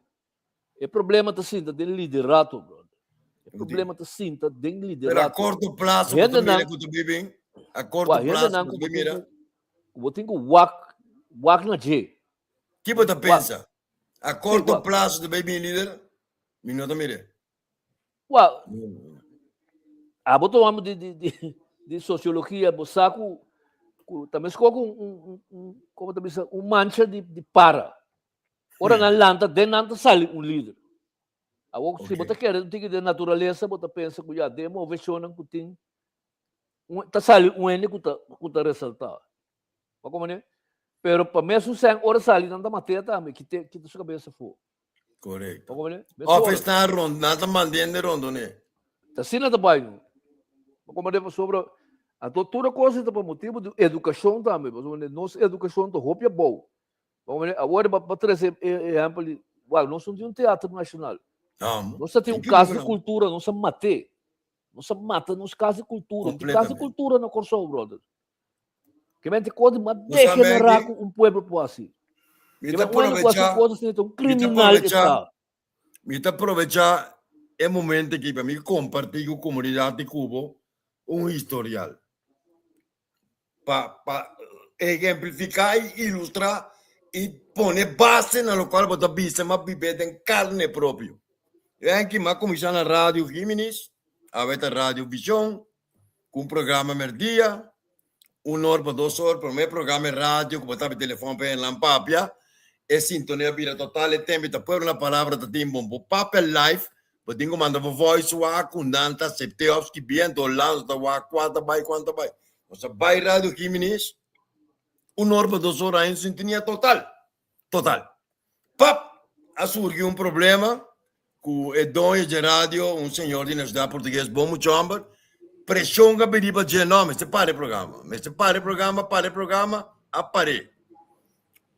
e problema ta sinta den liderato, brother. E problema ta sinta den liderato. Pero a corto plazo bo ta mira ku ta bibi, a corto plazo bo ta mira. Bo tin ku wak, wak na dje. Ki bo ta pensa? A corto plazo ta bay bini lider? Mi no ta mire. Well, abo ta homber di, di, di, di sociologia, bo sa ku, ku ta meskos ku un, un, un, como ta bisa, un mancha di, di para. Ora nan lanta, den nan ta sali un lider. Awor, si bo ta kere un tiki den naturalesa, bo ta pensa ku ya, den moveshonnan ku tin, un, ta sali un hende ku ta, ku ta resaltá. Bo komprende? Pero pa mesun sèn, ora sali nan ta mat'é tambe, kite, kita su kabes afó. Correcto. Of está rond, nan ta mandiendo rondone. Ta asina ta bai no. Bo comprende pasobra anto tur e cosa ta pa motibo di educacion tambe, pasobra nos educacion ta hopi abou. Bo comprende? Awor bo bo trece e ehempel di wak nos no tin un teatro nacional. Nos ta tin un cas di cultura, nos a mat'é. Nos a mata nos cas di cultura. Tin cas di cultura na Corsou, brother. Ke mente kos di mas degenerá ku un pueblo por hasi. Mi ta aprovechá, un criminal está. Mi ta aprovechá e momento aki pa mi kompartí ku komunidat di Cubo un historial. Pa pa ejemplifiká i ilustrá i pone base na lokual bo ta bisa m'a bibé den karne propio. E aki m'a kuminsá na Radio Giminis, awe ta Radio Vision, ku un programa merdia, un or pa dos or, promé programa e radio ku bo ta telefòn pa hendenan papia, e sintonia bira total, e tempu ta Pueblo na Palabra ta tin bon bo papia live, bo tin ku manda bo voice wak ku nan ta asept'é òf skibí anto Orlando ta wak kua ta bai kua no ta bai. Nos a bai Radio Giminis un or pa dos or ain sintonia total, total. Pap! A surgi un problema ku e doño dje radio, un señor di nacionalidad portugues, bon mucha homber, presion a bini pa dje, no, mester para e programa, mester para e programa, para e programa, a par'é.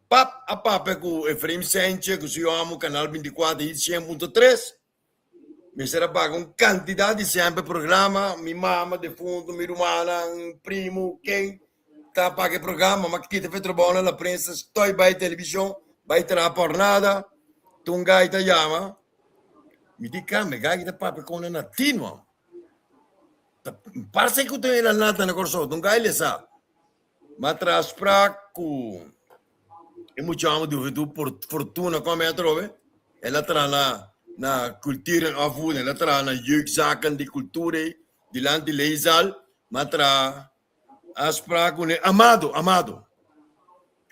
Pap! A papia ku Efraim Sanchez, ku su yu amo, Canal 24 i 100.3, mester a paga un cantidad di cen pa e programa, mi mama defunto, mi rumannan, primo, ken ta paga e programa, m'a kita fe trabou na la prensa, stoi bai television, bai traha por nada, ta un gai ta yama, mi di cambia, e gai ta papia con na latino, ta parse cu ta e la nata na Corsou, ta un gai lesa. M'a traha sprak ku e muchamu di Juventud por fortuna ku ami atrobe. El a traha na na Cultuur en Opvoeding, el a traha na Jeugdzaken di Cultuur ei, dilanti Leeszaal. M'a traha afsprak kuné. Amado, Amado.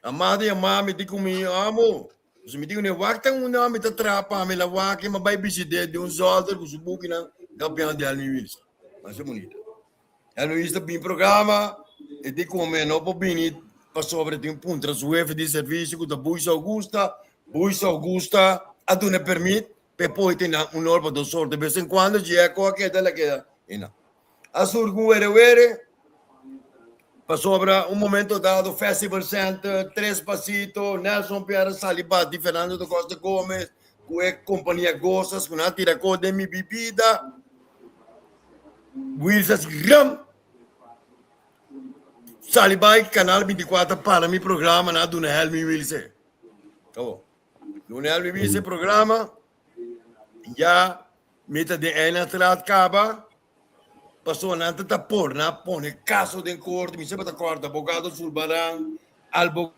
Amado yama mi di ku mi, Amo, pasobra mi di kuné wak ta unda mi ta traha pa mi. El a wak i m'a bai bishit'é den un zòlder ku su bukinan Kampeon di Helmi Wilson. Masha bunita. E Luis ta bin programa, e di come no por bini pasobra tin puntra su hefe di servicio cu ta Buis Augusta. Buis Augusta a duna permit pa e por tene un or pa dos or. De bes en cuando Jeco a keda, el a keda ina. A surgi un were were pasobra un momento dado Festival Center, Tres Pasito, Nelson Pierre a sali bati Fernando da Costa Gomez. Ku e kompania Gosas ku nan a tira kos den mi bibida. Wills a gram sali bai Kanal 24 para mi programa nan a duna Helmi Wills e. Kabo. Duna Helmi Wills e programa ya mi ta den Eilandstraat kaba pasobra nan ta ta por nan a pone kaso den korte mi semper ta kòrda abogado Sulbaran albo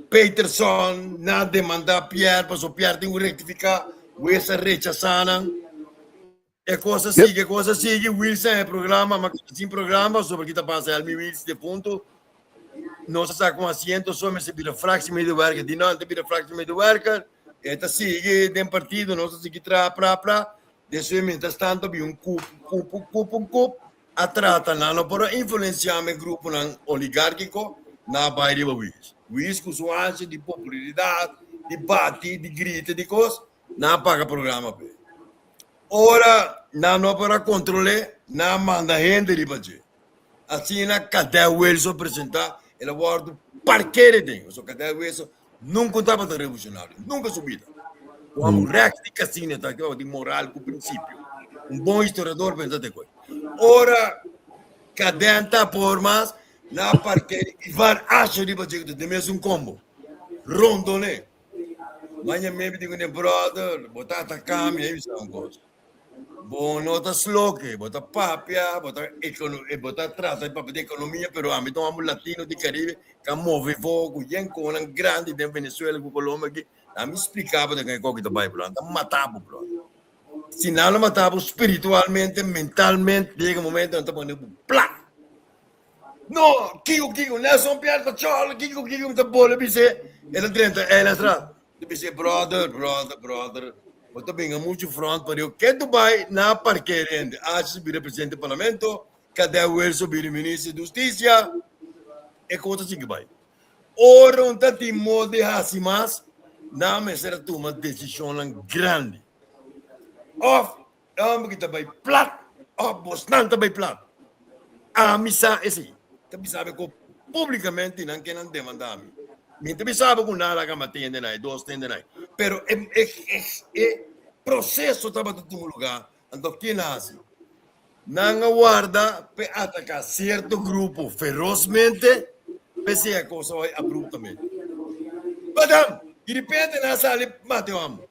Peterson na demanda Pierre paso Pierre tin ku rektifiká wes a rechasá nan. E kos a sigui, e kos a sigui, Wilson e programa, ma keda sin programa sobre ki ta pasa Helmi Wills defunto. Nos a saka un asiento so mester bira fractiemedewerker. Di no, ta bira fractiemedewerker. E ta sigui den partido, nos a sigui traha pra pra. Despues mientras tanto bin un kup, kup, kup, un kup a trata nan no por a influencia me gruponan oligárquico na bai riba Wies. Wies cu su ansia di popularidad, di bati, di grita, di cos, nan a paga programa p'e. Ora nan no por a control'é, nan a manda hende riba dje. Asina Cadel Wilson presenta, el a wordo parkere den. Pasobra Cadel Wilson nunca tabata revolucionario, nunca su bida. Un amo rechts di casino ta di moral cu principio. Un bon historiador pensa te koe. Ora Cadel ta por mas, nan a parkere Ivan Asher riba dje, cu ta den mes un combo. Rondone. Maña mi di kuné brother, bo ta ataká mi, mi sa un kos. Bo no ta sloke, bo ta papia, bo ta ekono, bo ta trata di papia di ekonomia, pero ami ta un homber latino di Caribe ka move for ku yen konan grandi den Venezuela ku Colombia aki. Ami splika bo den e koki ta bai bro, nan ta mata bo bro. Si nan lo mata bo spiritualmente, mentalmente, yega momento nan ta pone bo plat. No, kiko kiko, Nelson Pierre ta chòl, kiko kiko mi ta bole bis'é, e ta drenta Eilandstraat. Mi ta bis'é, brother, brother, brother, bo ta binga muchu front pa Rio. Ke Dubai na parker hende. Asjes bira presidente di parlamento, Kadè Wilson bira minister di hustisia, e kos ta sigui bai. Ora un ta tin modo di hasi mas, nan mester a tuma desishonnan grandi. Òf E homber ki ta bai plat of bosnan ta bai plat. Ami sa esei. Ta bisa mi ku publikamente nan ke nan demanda mi. Mi ta bisa bo ku nan laga mi tende nai, dos tende nai. Pero e e e e proseso tabata tuma luga, anto kin a hasi? Nan a warda p'e ataka sierto grupo ferosmente, p'esei a kosa bai abruptamente. Badam! Di repente nan a sali mata e homber.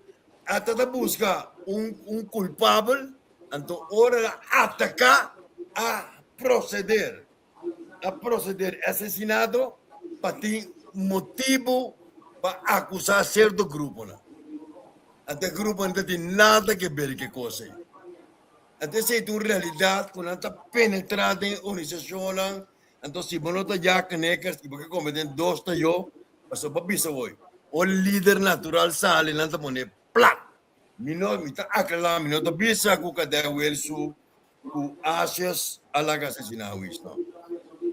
Ata ta buska un un kulpabel, anto ora el a ataká a proseder a proseder e asesinato pa tin motibu pa akusá sierto gruponan. Anto e gruponan ta tin nada ke ber ku e kos ei. Anto esei ta un realidat ku nan ta penetrá den e organisashonnan. Anto si bo no ta jakenekers i bo ke kome den dos tayo, pasobra bo bisa hoy, un lider natural sali nan ta pone plat. Mi no, mi ta aklará, mi no ta bisa ku Kadè Wilsu ku Asjes a laga asesiná Huis, no.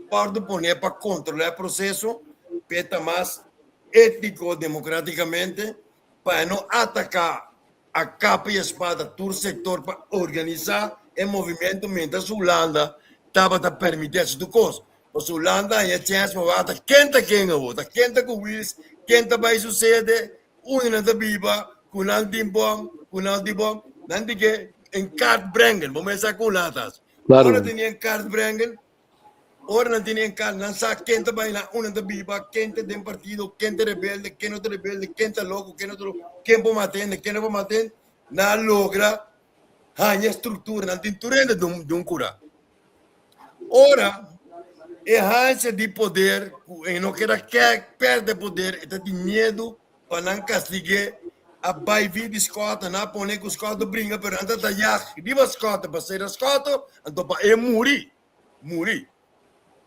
Pòrdu pone pa kontrolá e proseso p'e ta mas étiko demokratikamente pa e no ataká a capa y espada tur sector pa organisa e movimento mientras Hulanda tabata permiti haci tur cos. Pasobra Hulanda haña chens pa wak ta ken ta ken awor, ta ken ta cu Wiels, ken ta bay su sede, unda nan ta biba, cu nan tin bom, cu nan tin bom. Nan tin ke in kaart brengen, bo mester sa cu Hulanda ta haci. Ora tene in kaart brengen, Ora nan tene en kal, nan sa ken ta bai na unda nan ta biba, ken ta den partido, ken ta rebelde, ken no ta rebelde, ken ta loko, ken no ta loko, ken por mata hende, ken no por mata hende. Nan a logra haña struktura, nan tin tur hende den un kura. Ora e hansia di poder ku e no keda pèrdè poder, e ta tin miedu pa nan kastig'é, a bai via di Scott, nan a pone ku Scott bringa, pero nan ta ta yag riba Scott pa sera Scott, anto pa e muri. muri.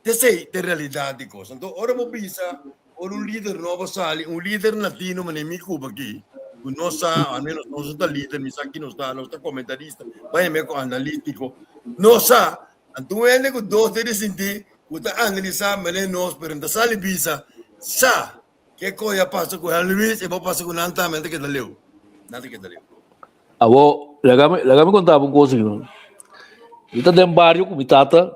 T'esei ta e realidat di kos. Anto ora bo bisa, ora un lider nobo sali, un lider latino manera mi Cuba aki, ku nos sa, al menos nos no ta lider, mi sa ki nos ta, nos ta komentarista, bai heme ku analítiko, nos sa, anto un hende ku dos debe sinti ku ta analisá manera nos, pero no ta sali bisa, sa ke koe a pasa ku Henry Luis, e bo pasa ku nan tambe, nan ta keda leu, nan ta keda leu. Awor, laga mi, laga mi konta bo un kos aki. Mi ta den bario ku mi tata,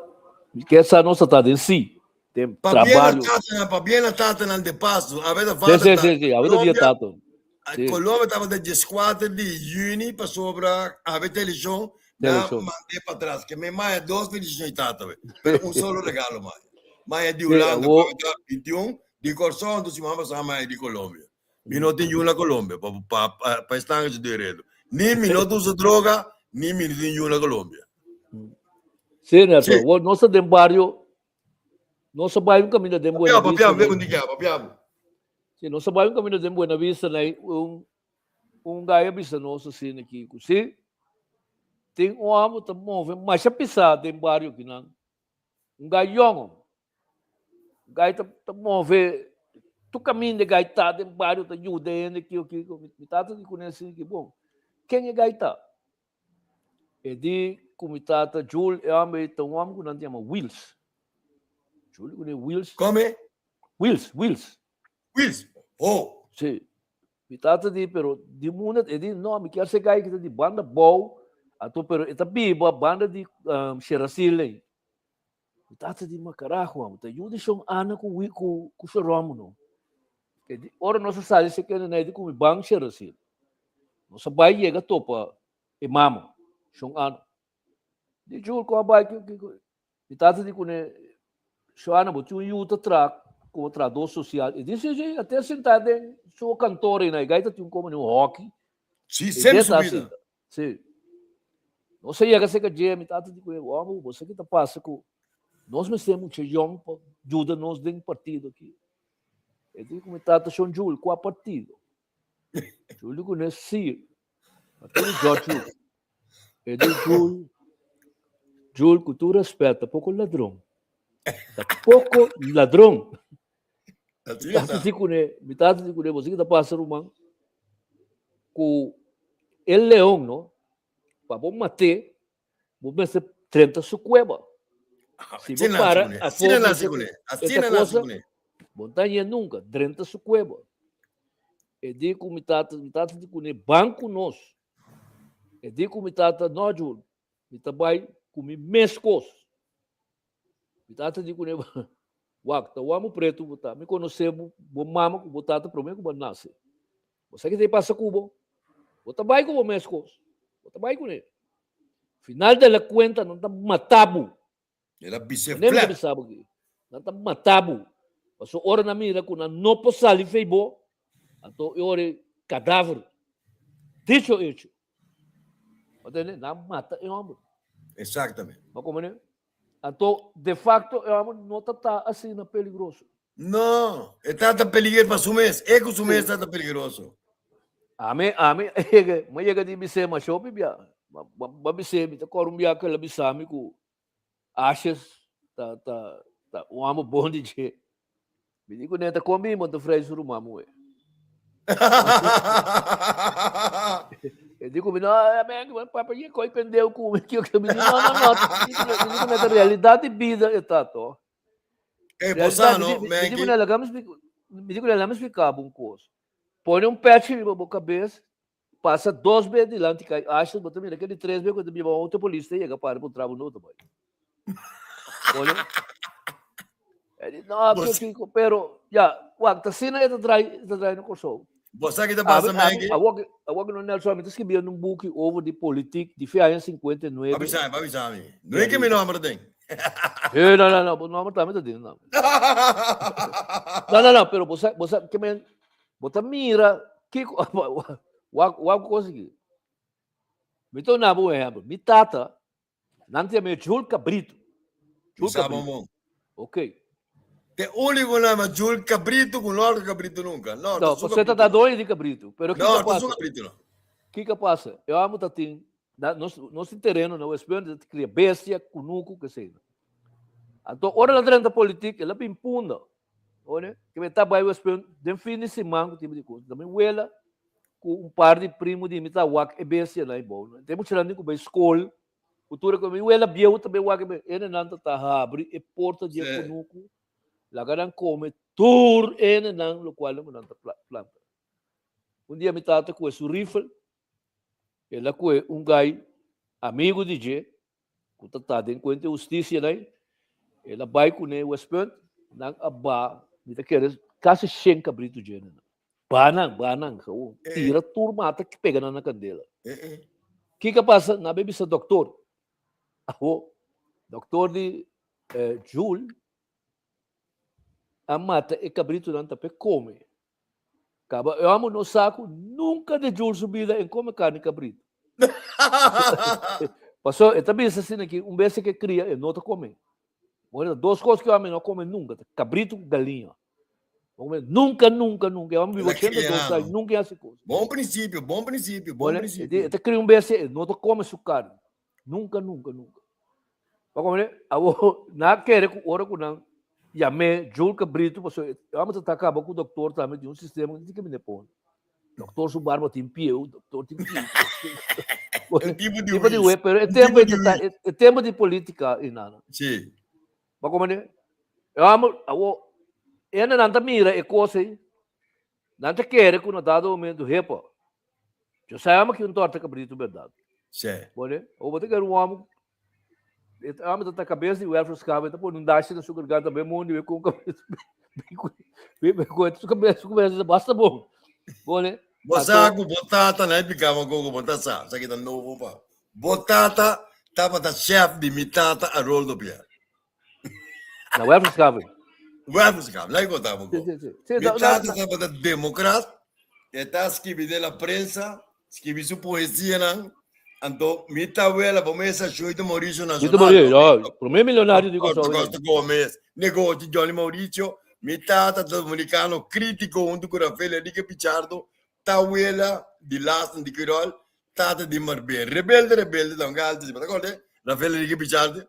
mi ke sa nos ta ta den si, den Pabia na trabario. tatanan, pabia na tatanan de paso, awe ta Sí, vader sí, ta sí, sí, awe ta dia Colombia, tata. Colombia tabata 14 di juni pasobra awe televishon na mand'é patras. Ke mi maya dos bendishon i tata we, pero un solo regalo maya. Maya di Hulanda ku awe ta 21, di Kòrsou anto siman pasá maya di Colombia. Mi no tin yu na Colombia pa pa pa esnan ku ta redo. Ni mi no ta usa droga, ni mi no tin yu na Colombia. Sí, Nelson, nos ta den bario Nos a bai un caminda den Buena Vista. Papiabu, papiabu, papiabu. Sí, nos a bai un caminda den Buena Vista na un un gai a bisa nos asina aki ku sí tin un hòmber ta move masha pisá den bario akinan, un gai yòn, un gai ta ta move tur caminda e gai ta den bario ta yuda hende kiko kiko. Mi tata di kuné asina ki bon, ken e gai ta? E di ku mi tata Jul, e hòmber ei ta un hòmber ku nan ta yama Wils. Jul di kuné Wils. Kome? Wils, Wils. Wils, oh. Sí. Mi tata di, pero di munda, e di, no, mi kier ser gai ki ta di banda bou, anto pero e ta biba banda di um, Sherasil ei. Mi tata di, ma carajo, amo, ta yu di shon Ana ku, ku, ku Sheromo, no. E di, ora nos a sali se kende nei di ku mi ban Sherasil. Nos a bai yega topa e mama, shon Ana. Di Jul, kon a bai ki, ki, mi tata di kuné, Shon Ana, bo tin un yu ta traha komo trahadó sosial. E di, si, si, a te sintá den su kantor ei na e gaita tin un komo un hockey. Si, semper su bida. Si. Nos a yega serka dje, mi tata di kuné, Wòmber, bo sa ki ta pasa ku nos mester mucha yòn pa yuda nos den partido aki. E di ku mi tata, Shon Jul, kua partido? Jul di kuné, si. Partido George Jul. E di Jul, Jul, ku tur respet, ta poko ladron. Ta poko ladron. Mi tata di kuné, mi tata di kuné, bo sa ki ta pasa ruman? Ku e leon, no? Pa bo mat'é, bo mester drenta su kueba. Si bo para afó, esta cosa, bo no ta hañ'é nunka, drenta su kueba. E di ku mi tata, mi tata di kuné, ban ku nos. E di ku mi tata, no Jul, mi ta bai ku mi mes kos. Mi tata di kuné, wak, ta wak mu pretu bo ta, mi konosé bo, bo mama ku bo tata promé ku bo a nase. Bo sa ke ta pasa ku bo? Bo ta bai ku bo mes kos. Bo ta bai kuné. Final de la kuenta nan ta mata bo. El a bis'é flat. Mi ta bisa bo aki. Nan ta mata bo. Pasobra ora nan mira ku nan no por sali fei bo, anto e ora e kadaver. Dicho hecho. Bo tende? Nan mata e hòmber. Exactamente. Bo komprende? Anto, de facto, e hòmber no ta ta asina peligroso. No, e ta ta peliger pa su mes. E ku su mes ta ta peligroso. Ami, ami, yega, mi yega di bis'é masha hopi bia. Bo a bis'é, mi ta kòrda un bia ku el a bisa mi ku Ashes ta, ta, ta un hòmber bon di dje. Mi di kuné, ta kon bin bo ta frei su ruman muhé? E di ku mi, no, men, papa ye koi pendeu ku mi. Mi di, no, no, no. Mi di kuné, ta realidat di bida e ta, to. E bo sa no, Mi di kuné, laga mi splika, mi di kuné, laga mi splika bo un kos. Pone un pèchi riba bo kabes, pasa dos bes dilanti kai ashes, bo ta mira ke di tres bes ku ta biba un outo polis ta yega para puntra bo no ta bai. Pone. E di, no, Bo kiko, kiko, pero, ya, wak, ta asina e ta drai, e ta drai na Kòrsou. Bo sa ki ta pasa, Ami, ami, Maggie? awor ki, awor ki no Nelson, ami ta skibiendo un buki over di politiek di fe aña 59. Pa bisa mi, pa bisa mi. No e ke mi nomber den. Eh, no, no, no, bo nomber tambe ta den no. No, no, no, pero bo sa, bo sa, ke men, bo ta mira kiko, wak, wak kos aki. Mi ta duna bo un ehempel. Mi tata, Nan ta yam'é Jul Cabrito. Jul Sa Cabrito. bon. Ok. Te único nama Jul Cabrito ku no Cabrito nunca. No, No, ta su você ta doño di Cabrito. Pero kiko No, ta su pasa? Cabrito no. Kiko pasa? Eu amo ta tin na nos nos tin tereno na West Punt, ta cria bestia, kunuku, ke sei. Anto ora la drenta politik, el a bin punda. One, ke me ta bai West Punt den fin di siman ku tipo di kos. Mi wela ku un par di primo di mi ta wak e bestia na e bou. Tem mucha nan ku bai skol, ku tur e mi wela bieu ta bai wak e bestia. Ene nan ta ta habri e porta di e kunuku, laga nan kome tur ene nan lokual nan ta planta. Un dia mi tata kue su rifle, el a kue un gai amigu di dje, ku ta ta den kuenta e hustisia nai, el a bai kuné West Punt, nan a ba, mi ta kere kasi shen kabritu dje nan. Banan, banan, gewoon. Tira tur mata pega nan na kandela. Kiko a pasa? Nan a bai bisa doktor. Awo, doktor di Jul a mata e kabritunan ta p'e kome. Kaba e hòmber no sa ku nunka den Jul su bida e kome karni kabritu. Pasobra e ta bisa asina ki un bes ke kria e no ta kome. Bueno, dos kos ku e hòmber no kome nunka ta kabritu ku galiña. No kome nunka, nunka, nunka. E hòmber biba 82 aña, nunka e hasi kos. Bon prinsipio, bon prinsipio, bon prinsipio. E ta kria un bes e no ta kome su karni. Nunka, nunka, nunka. Pa komprende? Awor, nan a kere ku ora ku nan yam'é Jul Cabrito, pasobra e hòmber ta kaba ku doktor tambe tin un sistema ku tin ke bini pone. Doktor su barba tin pieu, doktor tin pieu. Un tipo di Tipo di huis. we, pero e Un tempo tipo di e ta, huis. e tempo di politica i nada. Sí. Pa komprende? E hòmber, awor, ene nan ta mira e kos ei, nan ta kere ku na dado momento, hepa, Yo sa ama ki un torta cabrito berdad. Sí. Bone, o bo ta kere un homo, e amo ta ta cabeza di welfare scabe, ta pone un dashi na su garganta be mundo be con cabrito. Be be con su cabeza, su cabeza basta bon. Bone. Bo sa ku bo tata na epika ma koko bo ta sa, sa ki ta nobo pa. Bo tata tabata chef di mi tata Aroldo Pierre. Na welfare scabe. Welfare scabe, lai konta bo. Sí, sí, sí. Sí, Mi na, tata na, tabata democrat, e ta skibi den la prensa, skibi su poesianan, anto mi tawela bo mesa Shuito Mauricio Shuito Nacional. Mauricio, ja, promé millonario di Kòrsou. Costa Gomez, negoshi Johnny Mauricio, mi tata dominicano crítico hunto ku Rafael Enrique Pichardo, tawela di Lasten di Quirol, tata di Marbé. Rebelde, rebelde, dan galti, si bo ta kòrda, Rafael Enrique Pichardo.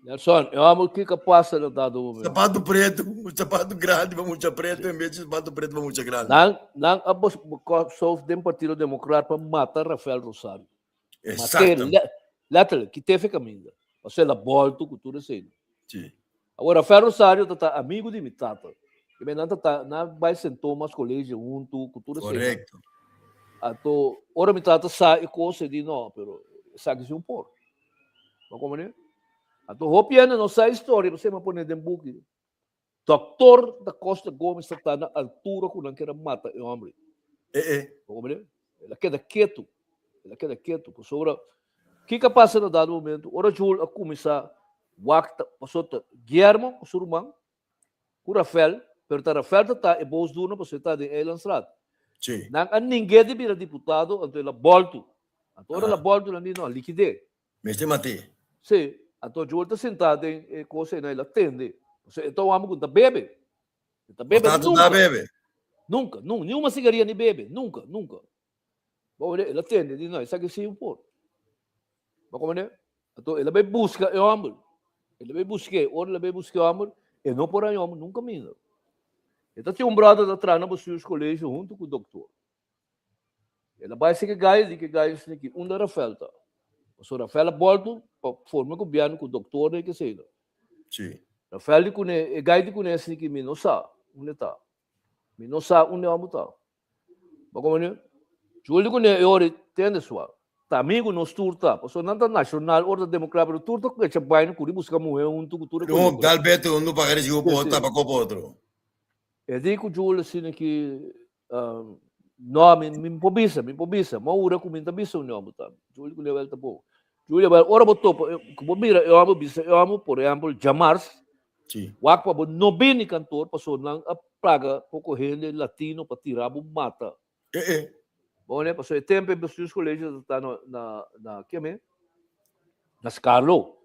Nelson, e homber kiko pasa na dado momento? Sapato preto, sapato grandi pa mucha preto en vez di sapato preto pa mucha grandi. Nan, nan a bus, sof den Partido Democrat pa mata Rafael Rosario. Exacto. Mate, letterlijk, kite fe caminda. Pasobra el a bolto cu tur esei. Sí. Awor, Rafael Rosario ta ta amigo di mi tata. I men nan ta ta, nan bai Sint Thomas College hunto cu tur esei. Correcto. Anto, ora mi tata sa e cos, e di no, pero esaki si un por. Bo comprende? Anto hopi hende no sa historia, p'esei mi a pone den buki. Doctor da Costa Gomez ta ta na altura ku nan kere mata e hombre. Eh eh. Bo comprende? El a keda ketu. El a keda ketu. Pasobra, kiko a pasa na dado momento? Ora Jul a kuminsá wak ta, pasobra ta Guillermo ku su ruman, ku Rafael, pero ta Rafael ta ta e bosdurno pasobra e ta den Eilandstraat. Sí. Nan a ning'é di bira diputado, anto el a bòltu. Anto ora el a bòltu nan di no, likid'é. Mester mat'é. Sí. Anto Joel ta sentá den e kos ei, el a tende. Pasobra e ta un hòmber ku no ta bebe. E ta bebe Bo tata nunka. ta bebe? Nunka, nunka. Ni un sigaria ni bebe. Nunka, nunka. Bo wak el a tende di no, esaki sí un por. Bo komprende? Anto el a bai buska e hòmber. El a bai busk'é. Ora el a bai buska e hòmber, e no por haña hòmber nunka minda. E ta tin un bròder ta traha na bestuurskolege huntu ku doktor. El a bai seki gai, di ki gai esaki ki unda Rafael ta. Pasobra Rafael a bòltu pa forma e gobièrnu ku doktornan i keseinan. Sí. Rafael di kuné, e gai di kuné esaki mi no sa unda e ta. Mi no sa unda e hòmber ta. Bo komprende? Julio kuné e ora tende sua. Ta amigu nos tur ta. Pasobra nan ta nashonal, ora ta demokrat, pero tur ta echa baina kuri buska muhé huntu ku tur e No, dal beto un paga recibo por Sí, sí. tapa kopo otro. E di ku Julio asina ki no, mi mi por bisa, mi por bisa. Ma ora ku mi ta bisa un hòmber ta. Julio ku Lewel ta bon. Julio bel, ora bo topa, ku bo mira e hòmber bisa e hòmber, por ehèmpel, djamars, Sí. Wak pa bo no bini kantor paso nan a paga poko hende latino pa tira bo mata. Eh eh. Bo ne paso e tempo e bestuurscollege ta na na na kieme? Na Scarlo.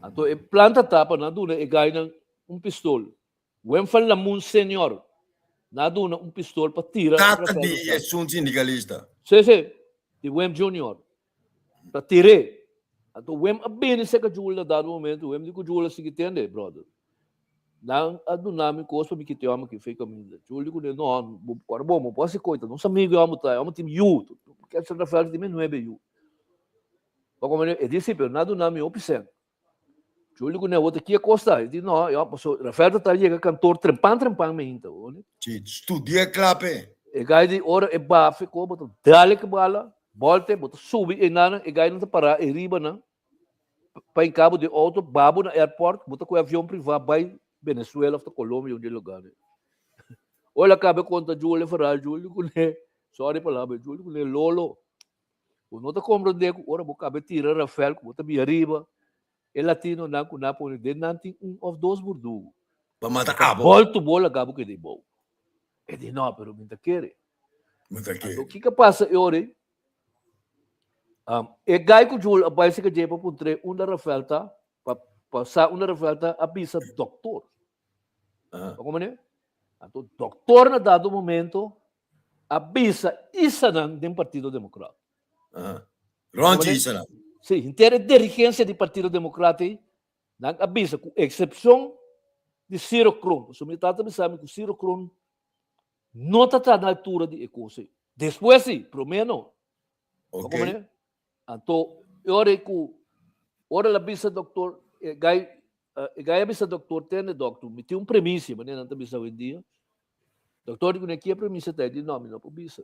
Anto e plan ta ta pa nan duna e gainan un pistol. Wen van Lamoen senior na duna un pistol pa tira Tata Rafael di Rosario. esun sindicalista. Sí, sí. Di Wim Junior. Ta tir'é. Anto Wim a bini serka Jula na dado momento, Wim di ku Jula sigui tende, brother. Nan a duna mi kos pa mi kita e hòmber aki fei kaminda. Jula di kuné, no, bo kòrda bo, bo por hasi koita, nos amigu e hòmber ta, e hòmber tin yu. Kèt Santa Fe tin nuebe yu. Bo komprende? E di si, pero nan a duna mi hopi sèn. Jula di kuné, awor ta kie kos ta? E di, no, e hòmber, pasobra Rafael ta yega kantor trempan trempan meinta, bo komprende? Si, studia klape. E gai di ora e bafe ko bo ta dale ke bala. Bolte, bo ta subi enanan, e gainan ta pará e ribanan pa in cabo di auto babo na airport, bo ta coge avion priva bay Venezuela of ta Colombia un di e lugarnan. Ora el a kaba konta Julie foral, Julie kuné, sorry palabra, Julie kuné lolo. Bo no ta komprondé ku ora bo kaba tira Rafael ku bo ta bia riba, e latinonan ku nan a pone den nan tin un òf dos burdugu. Pa mata abo. Bòltu bo laga bo keda bou. E di no, pero mi ta kere. Mi ta kere. Anto kiko a pasa e ora ei? E gai ku Julie a bai seka dje pa puntr'é unda Rafael ta, pa pa sa unda Rafael ta, a bisa dòktor. Aha. Bo komprendé? Anto dòktor na dado momento a bisa isanan den Partido Democrat. Aha. Ronchi isanan. Sí, henter e dirigencia di Partido Democrat ei, nan a bisa ku eksepshon di Ciro Kroon. Pasobra mi tata bisa mi ku Ciro Kroon no ta ta na altura di e kos ei. Despues sí, promé no. Ok. Anto, e ora ei ku, ora el a bisa doktor, e gai, e gai a bisa doktor, tende doktor, mi tin un premisia, manera nan ta bisa awendia. Doktor di kuné, ki e premisia ta? E di, no, mi no por bisa.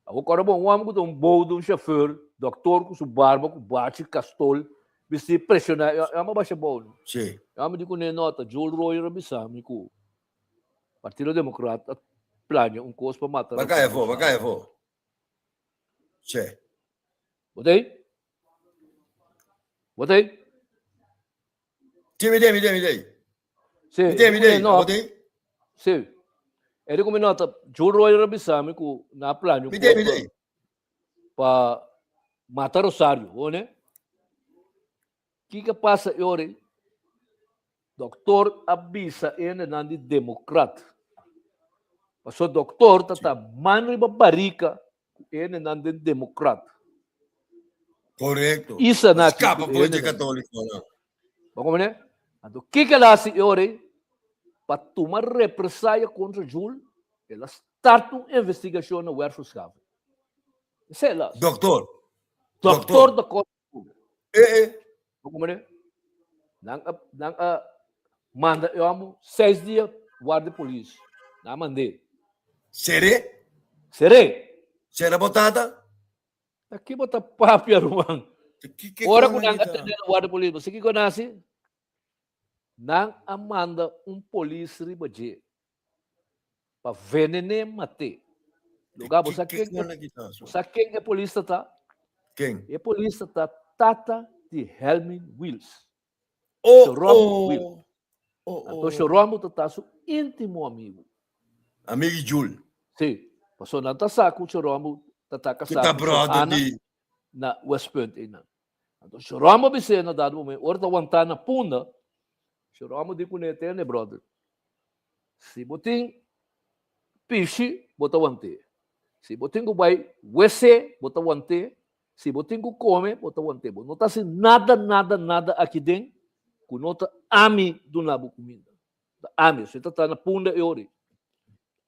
Awor kòrda bon, un hòmber ku ta un boudo, un shofèr, doktor ku su barba, ku bachi, kastol, bistí preshoná, e hòmber a basha bou, no? Sí. E hòmber di kuné, no, ta Joel Royer a bisa mi ku Partido Demokrat a plania un kos pa mata Ba kai afó, ba kai afó. Che. Bo ta ei? Bo ta ei? Che, mi dei, mi dei, mi dei. Sí, Mi dei, mi dei. No. Bo dei? Sí. E di come nota, Joe Royer a bisa mi ku na planio Mi dei, mi dei. pa mata Rosario, ho ne? Kiko pasa e ora ei? Doktor a bisa hendenan di Demokrat. Paso doktor ta ta man riba barika ku hendenan den Demokrat. Korekto. Isa na ki Skapa ku for di hendenan. katólikonan. Bo komprende? Anto kiko el a hasi e ora ei? Pa tuma represaya kontra Jules, el a start un investigashon na Werfelshaven. Esei el a hasi. Doktor. Doktor da Costa. Eh, eh. Bo komprende? Nan a, nan a manda e homo seis dia guarda polis. Nan a mand'é. Seré? Seré. Será bo tata? Ta ki bo ta papia, ruman? Ki ke Ora ku kona nan a kita? tene na guarda polis, bo sa kiko nan hasi? Nan a manda un polis riba dje pa venen'é mat'é. Lugar, bo sa Ki ken, kona kita? bo sa ken e polis ta ta? Ken? E polis ta ta tata di Helmin Wiels. Oh, Shoromo oh. Wiels. Oh, Anto oh. Shoromo ta ta su íntimo amigo. Amigo Jul. Sí, pasobra nan ta sa ku Shoromo ta ta Ki kasá ta ku brother Ana di na West Punt einan. Anto Shoromo bis'é na dado momento, ora ta wantá na Punda, Shoromo di kuné, Tende brother, si bo tin pishi, bo ta want'é. Si bo tin ku bai wc, bo ta want'é. Si bo tin ku kome, bo ta want'é. Bo no ta hasi nada, nada, nada aki den ku no ta ami duna bo kuminda. Ta ami, si ta ta na Punda e ora ei.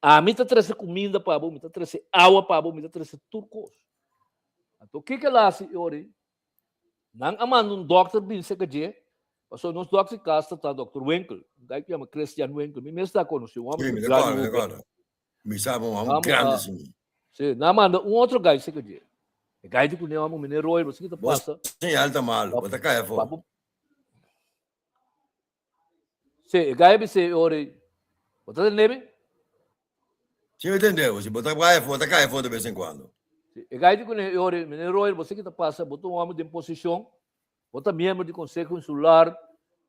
Ami ta trese kuminda pa bo, mi ta trese awa pa bo, mi ta trese tur kos. Anto kiko el a hasi e ora ei? Nan a manda un dòkter bin serka dje, pasobra nos dòkter di kas ta ta dòkter Winkel, un guy ku yama Christian Winkel, mi mes ta konosé, un hòmber Sí, mi ta grandi kòrda, mi ta hopi. kòrda. Mi sa un hòmber Amo grandi a, si. sí, nan a manda un otro guy serka dje. E guy di kuné hòmber, meneer Roy, bo sa ki ta Bo pasa? señal ta malu, Pa, bo ta kai pa afó. bo Sí, e gai a bis'é e ora ei, Bo ta tende mi? Sí, mi tende bo. Si bo ta bai afó, ta kai afó de bes en kuando. Sí, e gai di kuné e ora ei, Meneer Royer, bo sa ki ta pasa, bo ta un hòmber den posishon, bo ta miembro di konseho insular,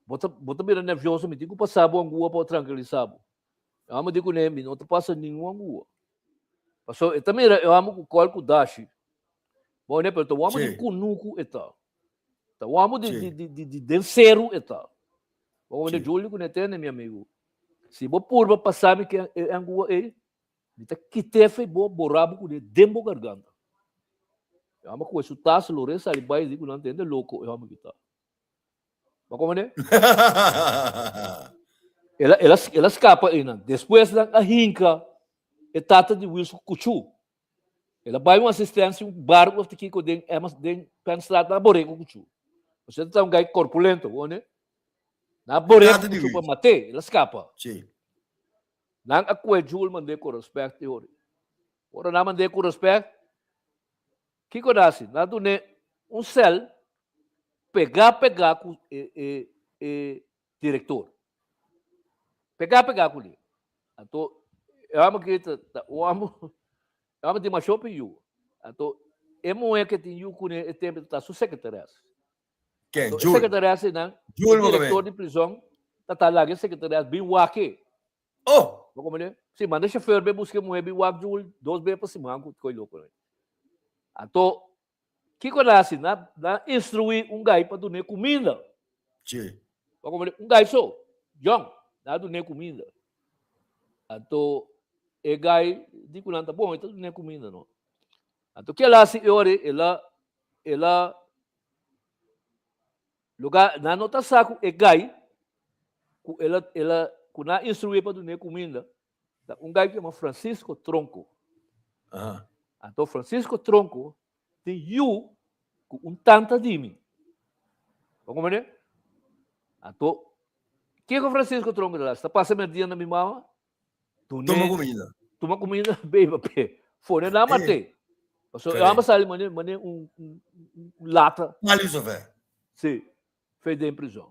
bo ta, bo ta bira nervioso, mi tin ku pasa bo angua pa trankilisá bo. E hòmber di kuné, Mi no ta pasa ningun angua. Pasobra e ta mira e hòmber ku kòl ku dashi. Bo ne, pero ta un hòmber di Sí. kunuku e ta. Ta un hòmber di, Sí. di, di, di, di den seru e ta. Bo wende Sí. Julio ku ne tende, mi amigu. Si bo purba pasa mi ke e angua ei, mi ta kite fe bo borá bo kuné den bo garganta. E hòmber kohe su tas, lor'é sali bai di ku nan tende loko e hòmber ki ta. Bo komprende? El a, el a, el a skapa einan. Despues nan a hinka e tata di Wilson ku kuchú. El a bai un asistensia, un bar of kiko den Emma's, den Penstraat, nan a bor'é ku kuchú. Osea ta un gai korpulento, bo ne? Nan a bor'é Tata ku di kuchú pa Wilson. mat'é, el a skapa. Sí. Nan a kue Jul mand'é ku rèspèkt e ora. Ora nan mand'é ku rèspèkt, kiko nan hasi? Nan dun'é un sèl pegá pegá ku e e e direktor. Pegá pegá ku li. Anto. E amo aki ta ta un amo e amo tin masha hopi yu. Anto e muhé ke tin yu kuné e tempu ta su sekretaris. Ken? Anto e Jul. sekretaris einan, e Jul bo direktor kamen. di prizòn ta ta laga e sekretaris bin wak e. Oh! Bo komprendé? Si, manda e shofèr bai buska e muhé bin wak Jul dos bes pa siman ku koi loko. Anto Kiko nan hasi? Nan nan instruí un gai pa dun'é kuminda. Sí. Bo komprendé? Un gai so, yòn, nan a dun'é kuminda. Anto e gai di ku nan ta bon, e ta dun'é kuminda no. Anto ke el a hasi e ora ei? El a el a Lugar nan no ta sa ku e gai ku el a el a ku nan a instruí pa dun'é kuminda ta un gai ku yama Francisco Tronco. Aha. Anto Francisco Tronco tin yu ku un tanta di mi. Bo komprendé? Anto kiko Francisco Tronco ta hasi? Ta pasa merdia na mi mama, Tuma dun'é kuminda. tuma kuminda beba p'e. Fone nan mat'é. Pasobra e Kare. hòmber sali mane mane un un un lata. Mali sofè. Sí, fe den prizon.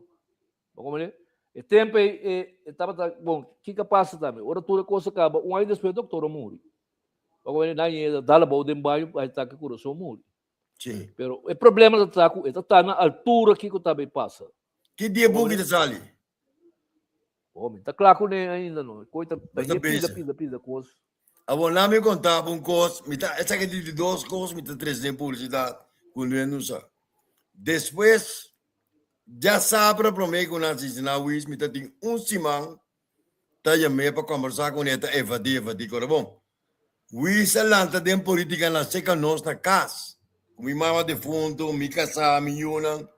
Bo komprendé? E tempu ei e e tabata, bon, kiko a pasa tambe? Ora tur e kos a kaba, un aña despues e doktor a muri. Bo komprendé? Nan yega dal abou den baño pa atake kurason muri. Sí. Pero e problema ta ta ku e ta ta na altura kiko ta bay pasa. Ki dia buki ta sali? Oh, mi ta kla kuné ainda no. Koi ta Bo ta pida bezig. pida pida kos. Awor laat mi konta bo un kos, mi ta esaki di di dos kos mi ta trese den publisidat ku no hende usa. Despues djasabra promé ku nan asesiná Wies mi ta tin un siman ta yam'é pa kòmbersá kuné ta evadí evadí kore bon. Wies a lanta den polítika na seka nos na kas ku mi mama defuntu, mi kasá, mi yunan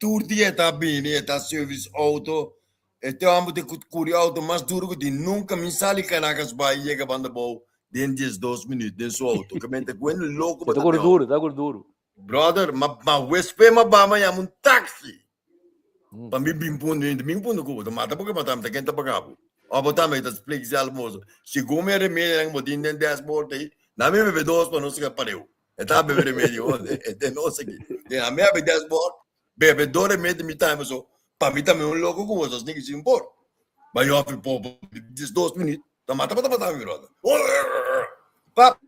tur dia e ta bini e ta service outo E te homber te curi auto mas duro cu tin. Nunca mi sali Caracas bay yega banda bou den 12 minuut den su auto. Ke mente cu hende loco Ta bata curi den auto. duro, ta curi duro. Brother, ma ma wespe ma ba ma yama un taxi. Pa mi bin punto, mi bin punto cu bo ta mata porque mata mi ta kenta paga bo. O bo tambe ta splika si almoso. Segun mi remedio nan bo tin den dashboard ey, na mi bebe dos pa no sega pareu. E ta bebe remedio, e te nos aki. Na mi a dashboard, Bebe dos remedi mi time so pa mi tambe un loco cu boso asina ki sin por. Bay off mi popo 12 minuut ta mata mata mata mi brother. Pap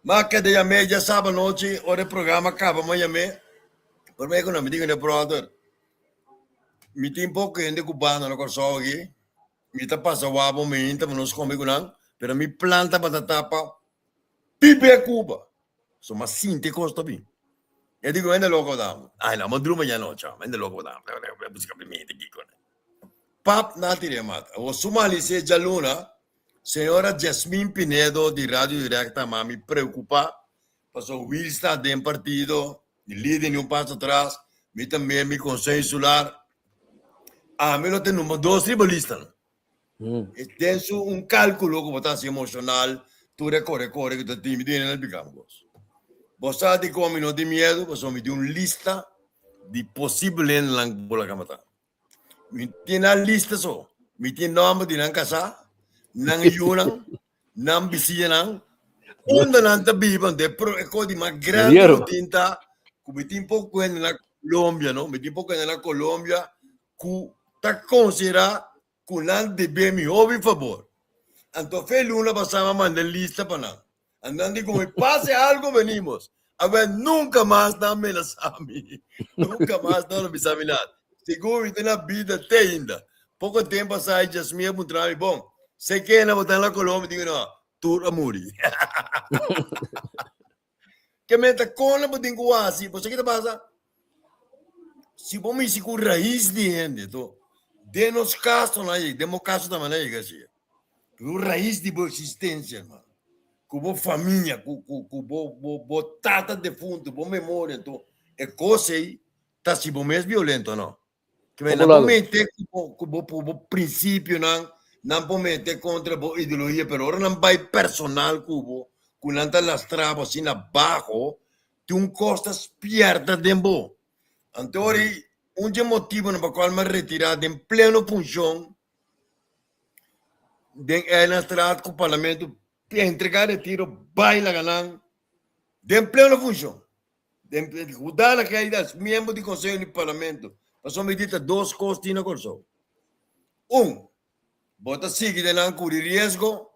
ma keda yam'e djasaba anochi ora e programa caba ma yam'e prome cu nan mi diga brother mi tin poco hende cu banda na Corsou aki mi ta pasa wabo mi hinta pa nos come cu nan pero mi plan tabata ta pa Pipe Cuba. So ma sinti cos ta bin. E digo, hende loco ta. Ay, no, ma druma ya noche. Hende loco ta. Busca pimienta kiko. Pap na tire mata. O suma lise djaluna, señora Jasmine Pinedo di Radio Directa mami preocupa paso Will sta den partido, ni lider ni un paso atrás, mi tambe mi consejo insular. Ami lo ta number dos riba lista. E den su un cálculo ku bo ta hasi emocional, tur e kore kore ku ta tin, mi tin na explica bo kos. Bo sa dikon mi no tin miedu? Pasobra mi tin un lista di posibel hendenan ku bo laga mata. Mi tin nan lista so, mi tin nomber di nan kasá, nan yunan, nan bisiñanan, unda nan ta biba, anto e pro e kos di mas grandi ku tin ta ku mi tin poko hende na Colombia no, mi tin poko hende na Colombia ku ta konsiderá ku nan debé mi hopi fabor. Anto fe luna pasá mi a manda lista pa nan. Anto nan di ku mi, pase algo venimos. Awor nunka mas nan a menasá mi. Nunka mas nan a bisa mi nada. Segun mi ta na bida te ainda. Poko tempu pasá Jasmine a puntra mi, Bon, se kena bo ta na Colombia? Mi di ku no, tur a muri. Ke meta kon bo tin ku hasi, bo sa ki ta pasa? Si bo mishi ku rais di hende, to den nos kasonan ei, den bo kaso tambe nan yega asin. Ku rais di bo eksistensia, hermano, ku bo famia, ku ku ku bo bo bo tata defuntu, bo memoria, to e kos ei ta hasi bo mes violento, no? Ke men nan por mete ku bo ku bo ku bo prinsipionan, nan por mete kontra bo ideologia, pero ora nan bai personal ku bo, ku nan ta lastra bo asina baho, tin un kos ta spierta den bo. Anto ora ei, un dje motibonan pa kual mi a retira den pleno funshon den Eilandstraat ku parlamento entrega retiro bai laga nan den pleno funshon. Den Judá la caída es miembro di Consejo di Parlamento. Pasobra mi di ta dos cos tin na Corsou. Un, bo ta sigui den nan curi riesgo.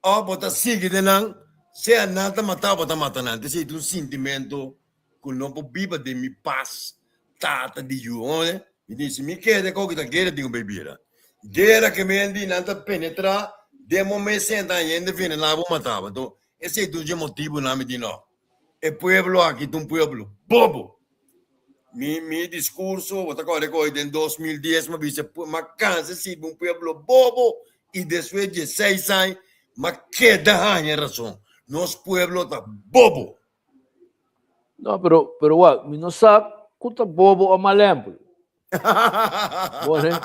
Òf bo ta sigui den nan, sea nan ta mata bo ta mata nan. Esei ta un sintimento ku no por biba den mi pas, tata di yu. Oye, mi di si mi kere koki ta guera tin ku bay bira. Guera ke men di nan ta penetra den bo mes senta hende venena bo mata bo. Anto esei ta un dje motibunan mi di no. E pueblo aki ta un pueblo bobo. Mi mi discurso, bo ta kòrda ku den 2010 mi a bisa, mi a kansa sirbi un pueblo bobo i despues di seis aña mi a keda haña rason. Nos pueblo ta bobo. No, pero, pero wak, mi no sa ku ta bobo o malempel. Bon, eh?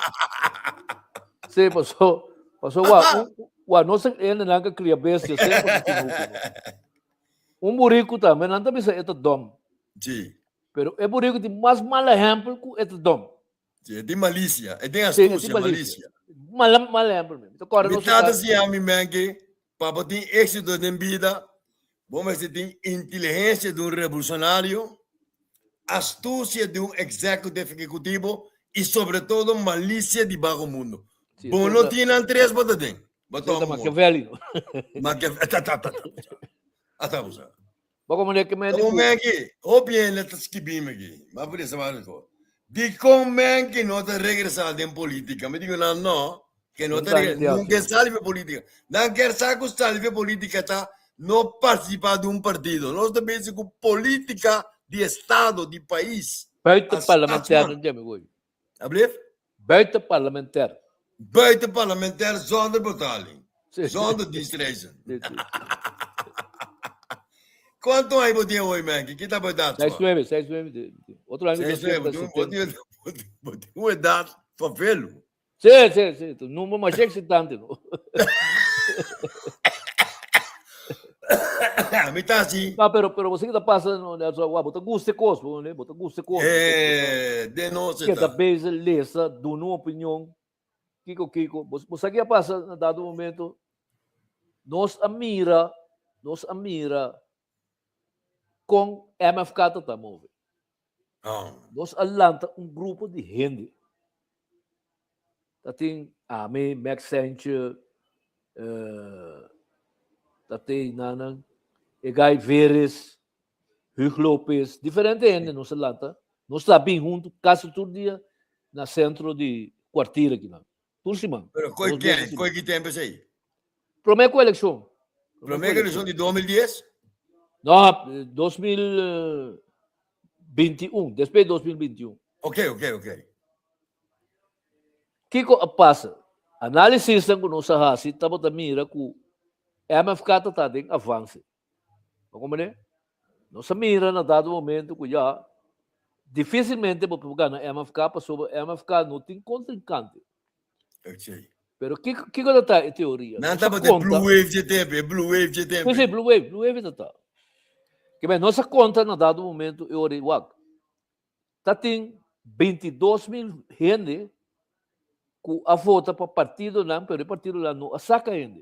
Sí, pasó, pasó, wak, un, wak, no se hendenan ka kria bestia semper ta tin hopi, no. Un buriku tambe, nan ta bisa e ta dom. Sí. Pero e buriku tin mas mal ehempel ku e ta dom. Sí, e tin malicia, e tin Sí, e tin astucia, malicia. malicia. Mal, mal ehempel mesmo. Ta kòrda Mi nos tata ta siña mi men ke pa bo tin éxito den bida, bo mester tin inteligencia di un revolucionario, astucia di un executive ejecutivo y sobre todo malicia di bajo mundo. Sí, Bo esei no ta tin nan tres bo ta den. Bo esei ta toma moto. Machiavelli. Machiavelli, ta ta ta ta. Ata bo sa. Bo como ne ke men Como ku menki, hopi hende ta skibí mi aki. Ma por eso varios cosas. Dikon menki no ta regresá den política? Mi digo nan no, ke no no ta ta regresá, hende no así. ke sali fe política. Nan kier sa ku sali fe política ta no participá di un partido. Nos ta bezig ku política di estado, di pais. Buiten As parlementair statsman. nan djeme gooi. Ablief? Buiten parlementair. Buiten parlementair zonder betaling. Sí. Zonder dienstreizen. Sí, sí. Kuantu aña bo tin hoy, Menke? Kita bo edat, Seis swa? nueve, seis nueve. Otro aña Seis nueve. Bo tin, bo tin, bo tin un edat favelo. Sí, sí, sí. Tu numero mas excitante, no? Mi ta así. No, pero, pero você que tá passando, né? Só, uau, bota gusto cos, né? Bota gusto cos. Eh, de no se Que tá ta. bezig, lesa, duna uma opinião. Kiko, Kiko. Você, você que passa, na dado momento, nos a mira, nos a mira com MFK tá move. Ah. Nos a lanta un grupo di hende. Ta tin ami, Max Sanchez, eh, ta tin nanan, e Guy Veres, Hugh Lopez, diferente hende nos a lanta. Nos ta bin hunto casi tur dia na centro di kwartier aki nan. Tur siman. Pero koi Dos bes ken, siman. koi ki tempo esei? Prome ku elekshon. Prome ku elekshon di 2010? No, 2021, despues di 2021. Ok, ok, ok. Kiko a pasa? Analisisnan ku nos a hasi tabata mira ku MFK ta ta den avanse. Bo komprende? Nos a mira na dado momento ku ya difisilmente bo por gana MFK pasobra MFK no tin kontrinkante. Ok. Pero kiko, kiko ta ta e teoria? Nan Nos a tabata e konta. Blue Wave dje tempo, e Blue Wave dje tempo. Sí, sí, Blue Wave, Blue Wave ta ta. Ke men, nos a konta na dado momento e ora wak. Ta tin 22 mil hende ku a vota pa partidonan, pero e partidonan no a saka hende.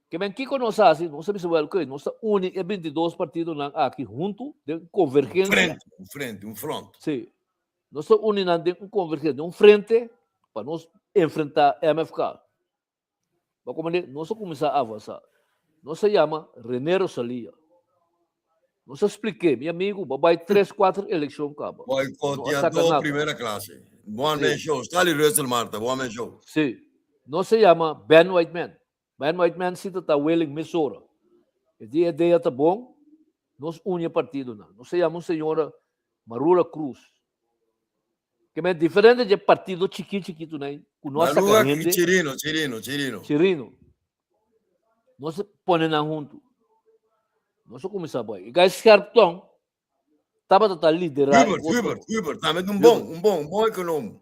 Ke men, kiko nos a hasi? Nos a bisa, well, oké, nos ta uni e 22 partidonan aki huntu den Un konvergensia. frente, un frente, un front. Sí. Nos ta uni nan den un konvergensia, den un frente pa nos enfrentá MFK. Bo komprendé? Nos a kuminsá avansá. Nos a yama René Rosalia. Nos a splik'é, mi amigu, bo a bai tres, kuater elekshon kaba. No a saka Boikoteadó nada. primera klase. One man Sí. show. Stanley Russell Marta, one man show. Sí. Nos a yama Ben Whiteman. Ben Whiteman si ta ta willing mesora. E di e idea ta bon, nos uni e partidonan. Nos a yama un señora Marula Cruz. Ke men diferente dje partido chiki chikitonan ku no a saka Marula hende. Chirino, Chirino, Chirino. Chirino. Nos a pone nan huntu. Nos a kuminsá bai. E guy scherp tong tabata ta liderá e Hubert, otro. Hubert, Hubert, tambe ta un bon, Hubert. un bon, un bon ekonomo.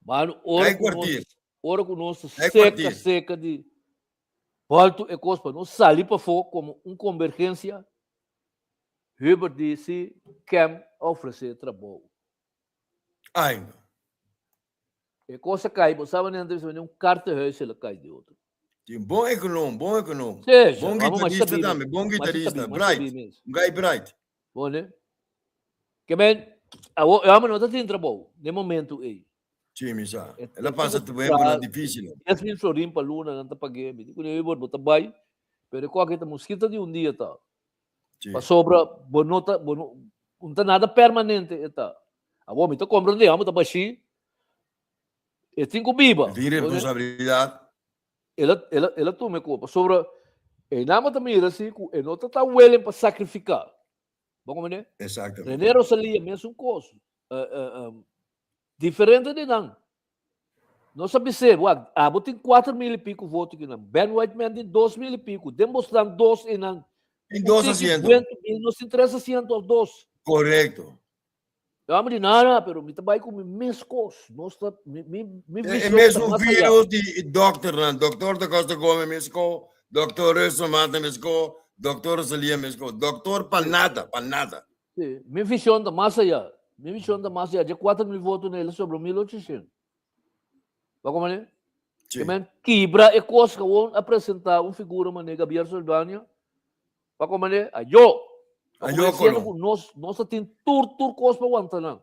Mano, ora Guy ku nos, Kwartier. ora ku nos ta Guy seka, Kwartier. seka di Bolto e kos pa nos sali pafó komo un konvergensia, Hubert di si Kem a ofresé trabou. Ai no. E kos a kai, bo sa wanneer nan ta bisa wanneer un kartehuis el a kai di otro. Tin bon ekonom, bon ekonom. Sí, Bon vamos, mas gitarista sabí tambe, mes. bon Mas gitarista, sabí, mas bright. sabí mes. Un guy bright. Bon, ne? Ke men, awo, e homber no ta tin trabou, den momento ei. Sí, mi sa. El a pasa temponan difícil. 10,000 florin pa luna nan ta pag'é. Mi di ku e bo ta bai, pero e koke ta muskita di un dia ta. Pasobra bo no ta, bo no, no ta nada permanente e ta. Awor mi ta komprendé, amo ta bashí, e tin ku biba. E tin responsabilidat. El a, el a, el a tuma e kopa. Pasobra einan bo ta mira si ku e no ta ta willing pa sakrifiká. Bo komprendé? Exactamente. René Rosalia mesun kos. Diferente di nan. Nos a bis'é, wak, abo tin 4000 i piku voto kinan. Ben Whiteman tin 2000 i piku. Den bosnan dos einan. Tin dos asiento. Nos tin tres asiento of dos. Korekto. Yo amo di nada, pero mi ta bai ku mi mes kos. Nos ta, mi, mi, mi E vision mesun ta mas allá. virus di dokternan. Doktor da Costa Gomez mes ko, doktor Russell Martin mes ko, doktor Rosalia mes ko. Doktor pa nada, pa nada. Sí, mi vision ta mas allá. Mi vision ta mas allá. Dje 4000 voto na el a sobra 1800. Bo komprende? Sí. Ke men kibra e kos gewoon a presenta un figura mane Gabriel Saldanha. Pa komprende? Ayo! Pa Ayo komprende siendo kolo. ku nos nos a tin tur tur kos pa wanta nan.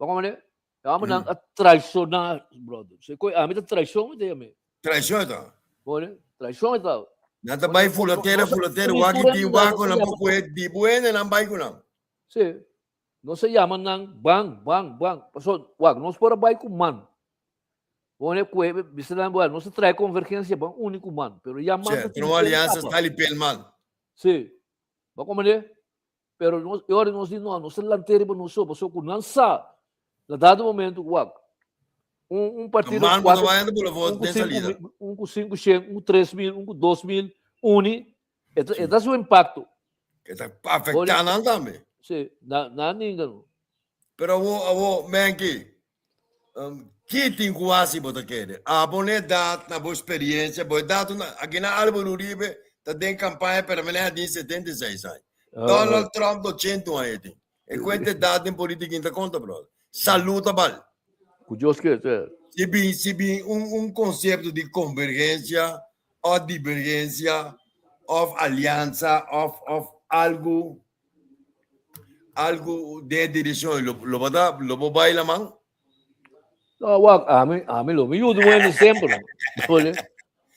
Pa komprende? Amo nan a traiciona brother. Se koi ami ta traicion mi ta yam'é. Traicion ta. Komprende? Traicion ta. Nan ta bai fulatera fulatera wak i tin wak ku nan por kohe di buena nan bai ku nan. Si. Nos a yama nan ban ban ban. Paso wak nos por a bai ku man. Pone ku e bisa nan bueno nos a trae konvergensia ban uni ku man pero ya man ta Che, tin un aliansa kapa. sali pel man. Si. Bo komprende? Pero nos e ora nos di no nos ta lant'é riba nos so paso ku nan sa na dado momento wak un un partido Man bo ta kuater bai anda bula un vot ku den sinku salida. mil un ku 500 un ku 3000 un ku 2000 uni e ta e ta su impakto. E ta afektá nan tambe. Si, na nan ninga no. Pero awo awo Menki ki tin ku hasi bo ta kere? Abo na edat, na bo experiencia, bo edat na aki na Álvaro Uribe ta den campaña pero mene a tin 76 aña. Donald Trump ta 81 aña tin. E cuenta edat den politica inta conta brother. Salud ta bal. Ku Dios ke te. Si bin si bin un un concepto di convergencia of divergencia of alianza of of algo algo den e direccion lo lo bo ta lo bo bai laman? No, wak, ami, ami lo mi yuda un hende semper, no. Bole.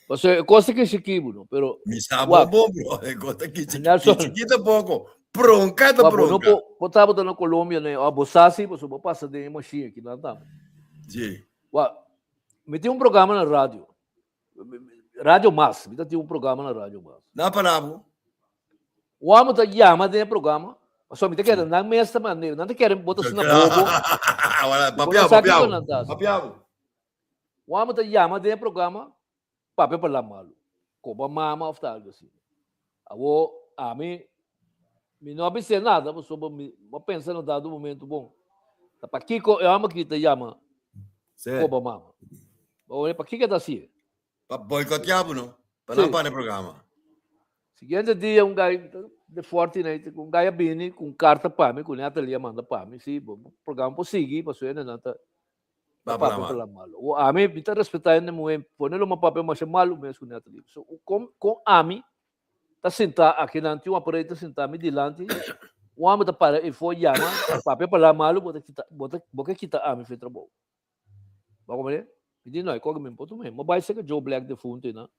Pasobra e kos ta ki chikibo, no, pero Mi sa wak. bon bon, bro. E kos ta ki chiki, Nelson. ki chikito poko. Pronka ta Wak, bo no pronka. por, bo tabata na Colombia, ne, o bo sa si, pasobra bo pasa den e machine aki nan tambe. Si. Wak, mi tin un programa na radio. Radio Mas, mi ta tin un programa na Radio Mas. Na parabo. Wamo ta yama den e programa, pasobra mi ta kere nan mes ta mande, nan ta kere bo ta asina bobo. Wala, Bo no papiabo, sa kiko papiabo. nan ta hasi. Papiabo. Wamo ta yama den e programa, papia pa la malu. Koba mama of ta algo asina. Awo, ami, mi no a bis'é nada, pasobra mi a pensa na dado momento, bon, ta pakiko e hòmber aki ta yama Koba mama? Bo wak pakiko e ta hasié? Pa boikoteá bo no, pa nan para e programa. Siguiente dia un gai de Fortnite, un gai a bini ku un karta pa mi, ku Natalie a manda pa mi, si, bo programa por sigui, pasobra hende nan ta Pa papia malu. pa malu. O ami, mi ta respetá hende muhé, pone lo papia masha malu mes ku Natalie. So, kon, kon ami ta sintá aki nan, tin un apareho ta sintá mi dilanti, un hòmber ta para efo yama, papia pa la malu, bo ta kita, bo ta, bo ke kita ami for e trabou. Bo a komprendé? Mi di, no, e koke mi no por tuma. Mi bai serka Joe Black defuntu einan.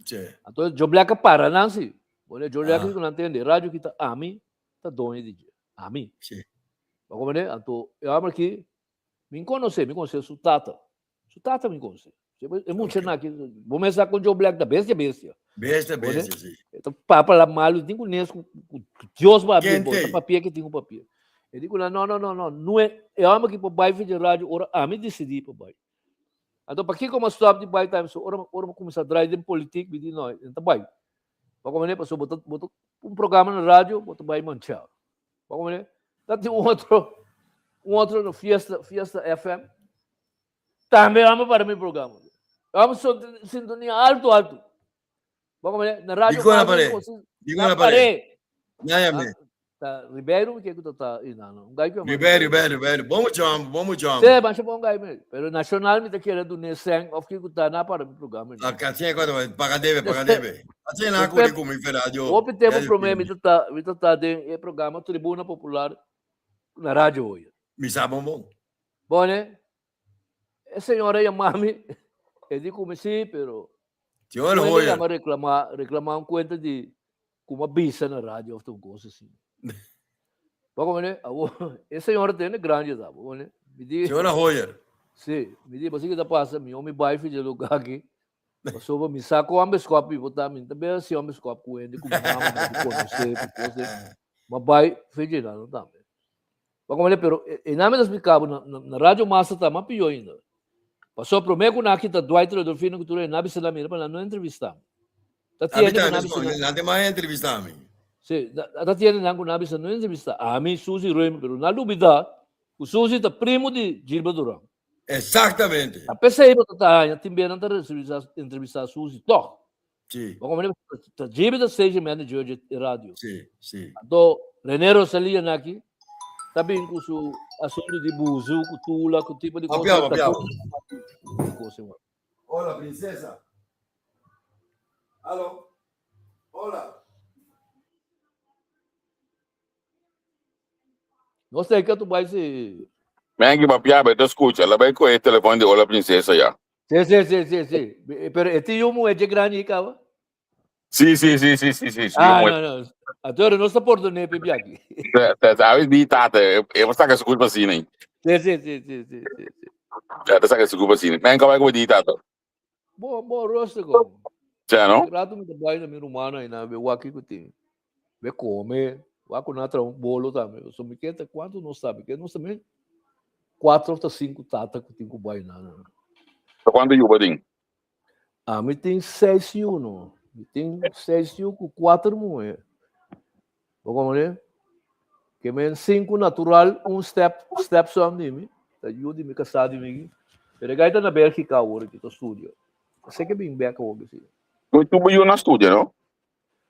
Che. Anto Joe Black a para nan si. Bo Joe Black Ah. ku nan tende, radio kita ami ta doño di dje. Ami. Che. Bo a komprendé? Anto e hòmber aki Mi conoce, mi conoce su tata. Su tata mi conoce. E mucha na ki, bo mesa con Joe Black da bestia bestia. Bestia bestia, si. Eta papa la malu, tin ku nes ku Dios ba abrir bo, ta papia ki tin ku papia. E di ku na no no no no, no e, e homber ki por bai via di radio ora ami decidi pa bai. Anto pakiko mi a stop di bai time so ora ora mi cuminsa draai den politik mi di no, e ta bai. Bo comprende? Pasobra bo ta bo ta un programa na radio bo ta bai mancha. Bo comprende? Ta tin un otro, un otro no Fiesta, Fiesta FM. Tambe amo para mi programa. Amo so sintonia alto, alto. Bo comprende? Na radio Di na Mas, pare? Di na na pare? pare. Na ya me. Ta Ribeiro mi ke ku ta ta inano. Un gai ku Ribeiro, Ribeiro, Ribeiro. Bom chamo, bom chamo. Sí, mas bom gai me. Pero nacional mi ta kere dune sen of ki ku ta na para mi programa. A casinha quando paga debe, paga debe. Asina na kuri ku mi radio. Hopi tempo promé mi ta mi ta ta den e programa Tribuna Popular na Radio Hoya. Mi sa bon bon. Bon, ne? E señora yama mi, e di ku mi sí, pero Señor Puede Hoyer. yama reclama, reclama un cuenta di kuma bisa na radio of un cosa así. Paco mene, awo, e señora tiene grande da, mene. Mi di, Señora Hoyer. sí, mi di, basi que ta pasa, mi omi bai fi de lugar aqui. Pasobra mi sa ku homber skòp mi bo ta, mi ta bira si homber skòp ku hende ku mi mama no di konosé, ku kos ei. Ma bai fechi nan no tambe. Bo komprende? Pero e nan mi ta splika bo na na Radio Master ta mas pió ainda. Pasobra promé ku nan a kita Dwight Rodolfino ku tur e nan a bisa nan mira pa nan no entrevistá mi. Ta A mi tiende ku tambe nan a bisa so, nan. nan te mas entrevistá mi. Sí, ta tiende nan ku nan a bisa no entrevistá ami, Suzy Römer, pero nan a lubidá ku Suzy ta primo di Gilbert Duran. Exactamente. Ta p'esei bo ta ta haña tin bia nan ta entrevistá Suzy tòg. Sí. Bo komprende? Ta Jimmy ta station manager dje e radio. Sí, sí. Anto René Rosalia naki ta bin ku su asuntu di buzu, ku tula, ku tipo di Papia, cosa. papia. Cosa igual. Hola, princesa. Aló. Hola. No sé que tu bai si. Mengi papia, be ta scucha. La bai coge telefon di Hola Princesa ya. Sí, sí, sí, sí, sí. Pero e ti yu muhe dje grandi caba? Sí, sí, sí, sí, sí, sí. sí Ah, no, no. Anto no sta porto nepe biaki. Sabes di tata, e va saca su culpa así, né? Sí, sí, sí, sí, sí, sí. Ja, ta saca su culpa así. Men, como é que di tata? Bo, bo rustico. Ja, no? Rato mi ta bai na mi rumana y na be waki ku tin. Be come, wak ku na un bolo tambe. So mi kenta cuanto nos sabe, que nos tambe cuatro of cinco tata ku tin ku bai na. So cuanto yuba tin? Ah, mi tin seis yu no. Mi tin seis yu ku cuatro muher. Bo comprende? Ke men cinco natural, un step, stepson di mi. Ta yu di mi casá di mi. Pero e gai ta na Bélgica awor ki ta studia. Sé ke bin bek awor si. Tu tu yu na studia, no?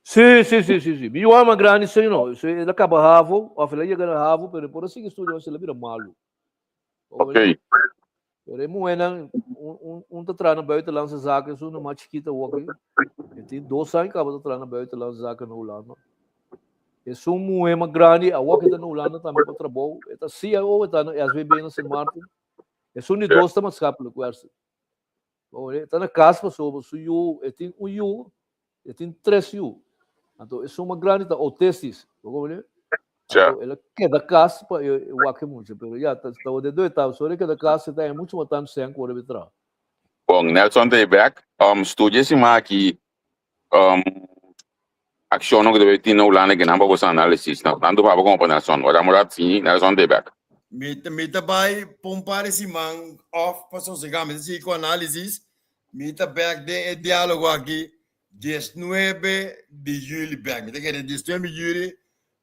Sí, sí, sí, sí, sí. Mi yu ama grandi sí, no. Sí, el a caba havo, of el a yega na havo, pero por a sigui studia, el a bira malu. Ok. Pero e muhénan, un, un, un ta traha na buitenlandse zaken, esun na mas chikito awor aki. E tin dos aña kaba ta traha na buitenlandse zaken na Hulanda. Esun muhé mas grandi, awor ki ta na Hulanda tambe pa trabou. E ta CIO, e ta na SVB na Sint Maarten. Esun di dos ta maatschappelijk werker. Bon, e ta na kas pasobra su yu, e tin un yu, e tin tres yu. Anto esun mas grandi ta autistisch, bo comprende? Ja. Anto el a keda kas pa e wak e mucha, pero ya, ta ta de dos etapa, so el a keda kas e ta haña mucho mas tantu sèn ku ora e traha. Bon, Nelson ta e bek. Um, studia e siman aki um, akshonnan ku debe tin na Hulanda ke nan pa boso análisis. Na, tantu pa abo komo pa Nelson. Ora Murat, si Nelson ta e bek. Mi ta, mi ta bai pa un par di siman off pa sosegá. Mi ta sigui ku análisis. Mi ta bek den e diálogo aki diesnuebe di juli bek. Mi ta kere diesnuebe di juli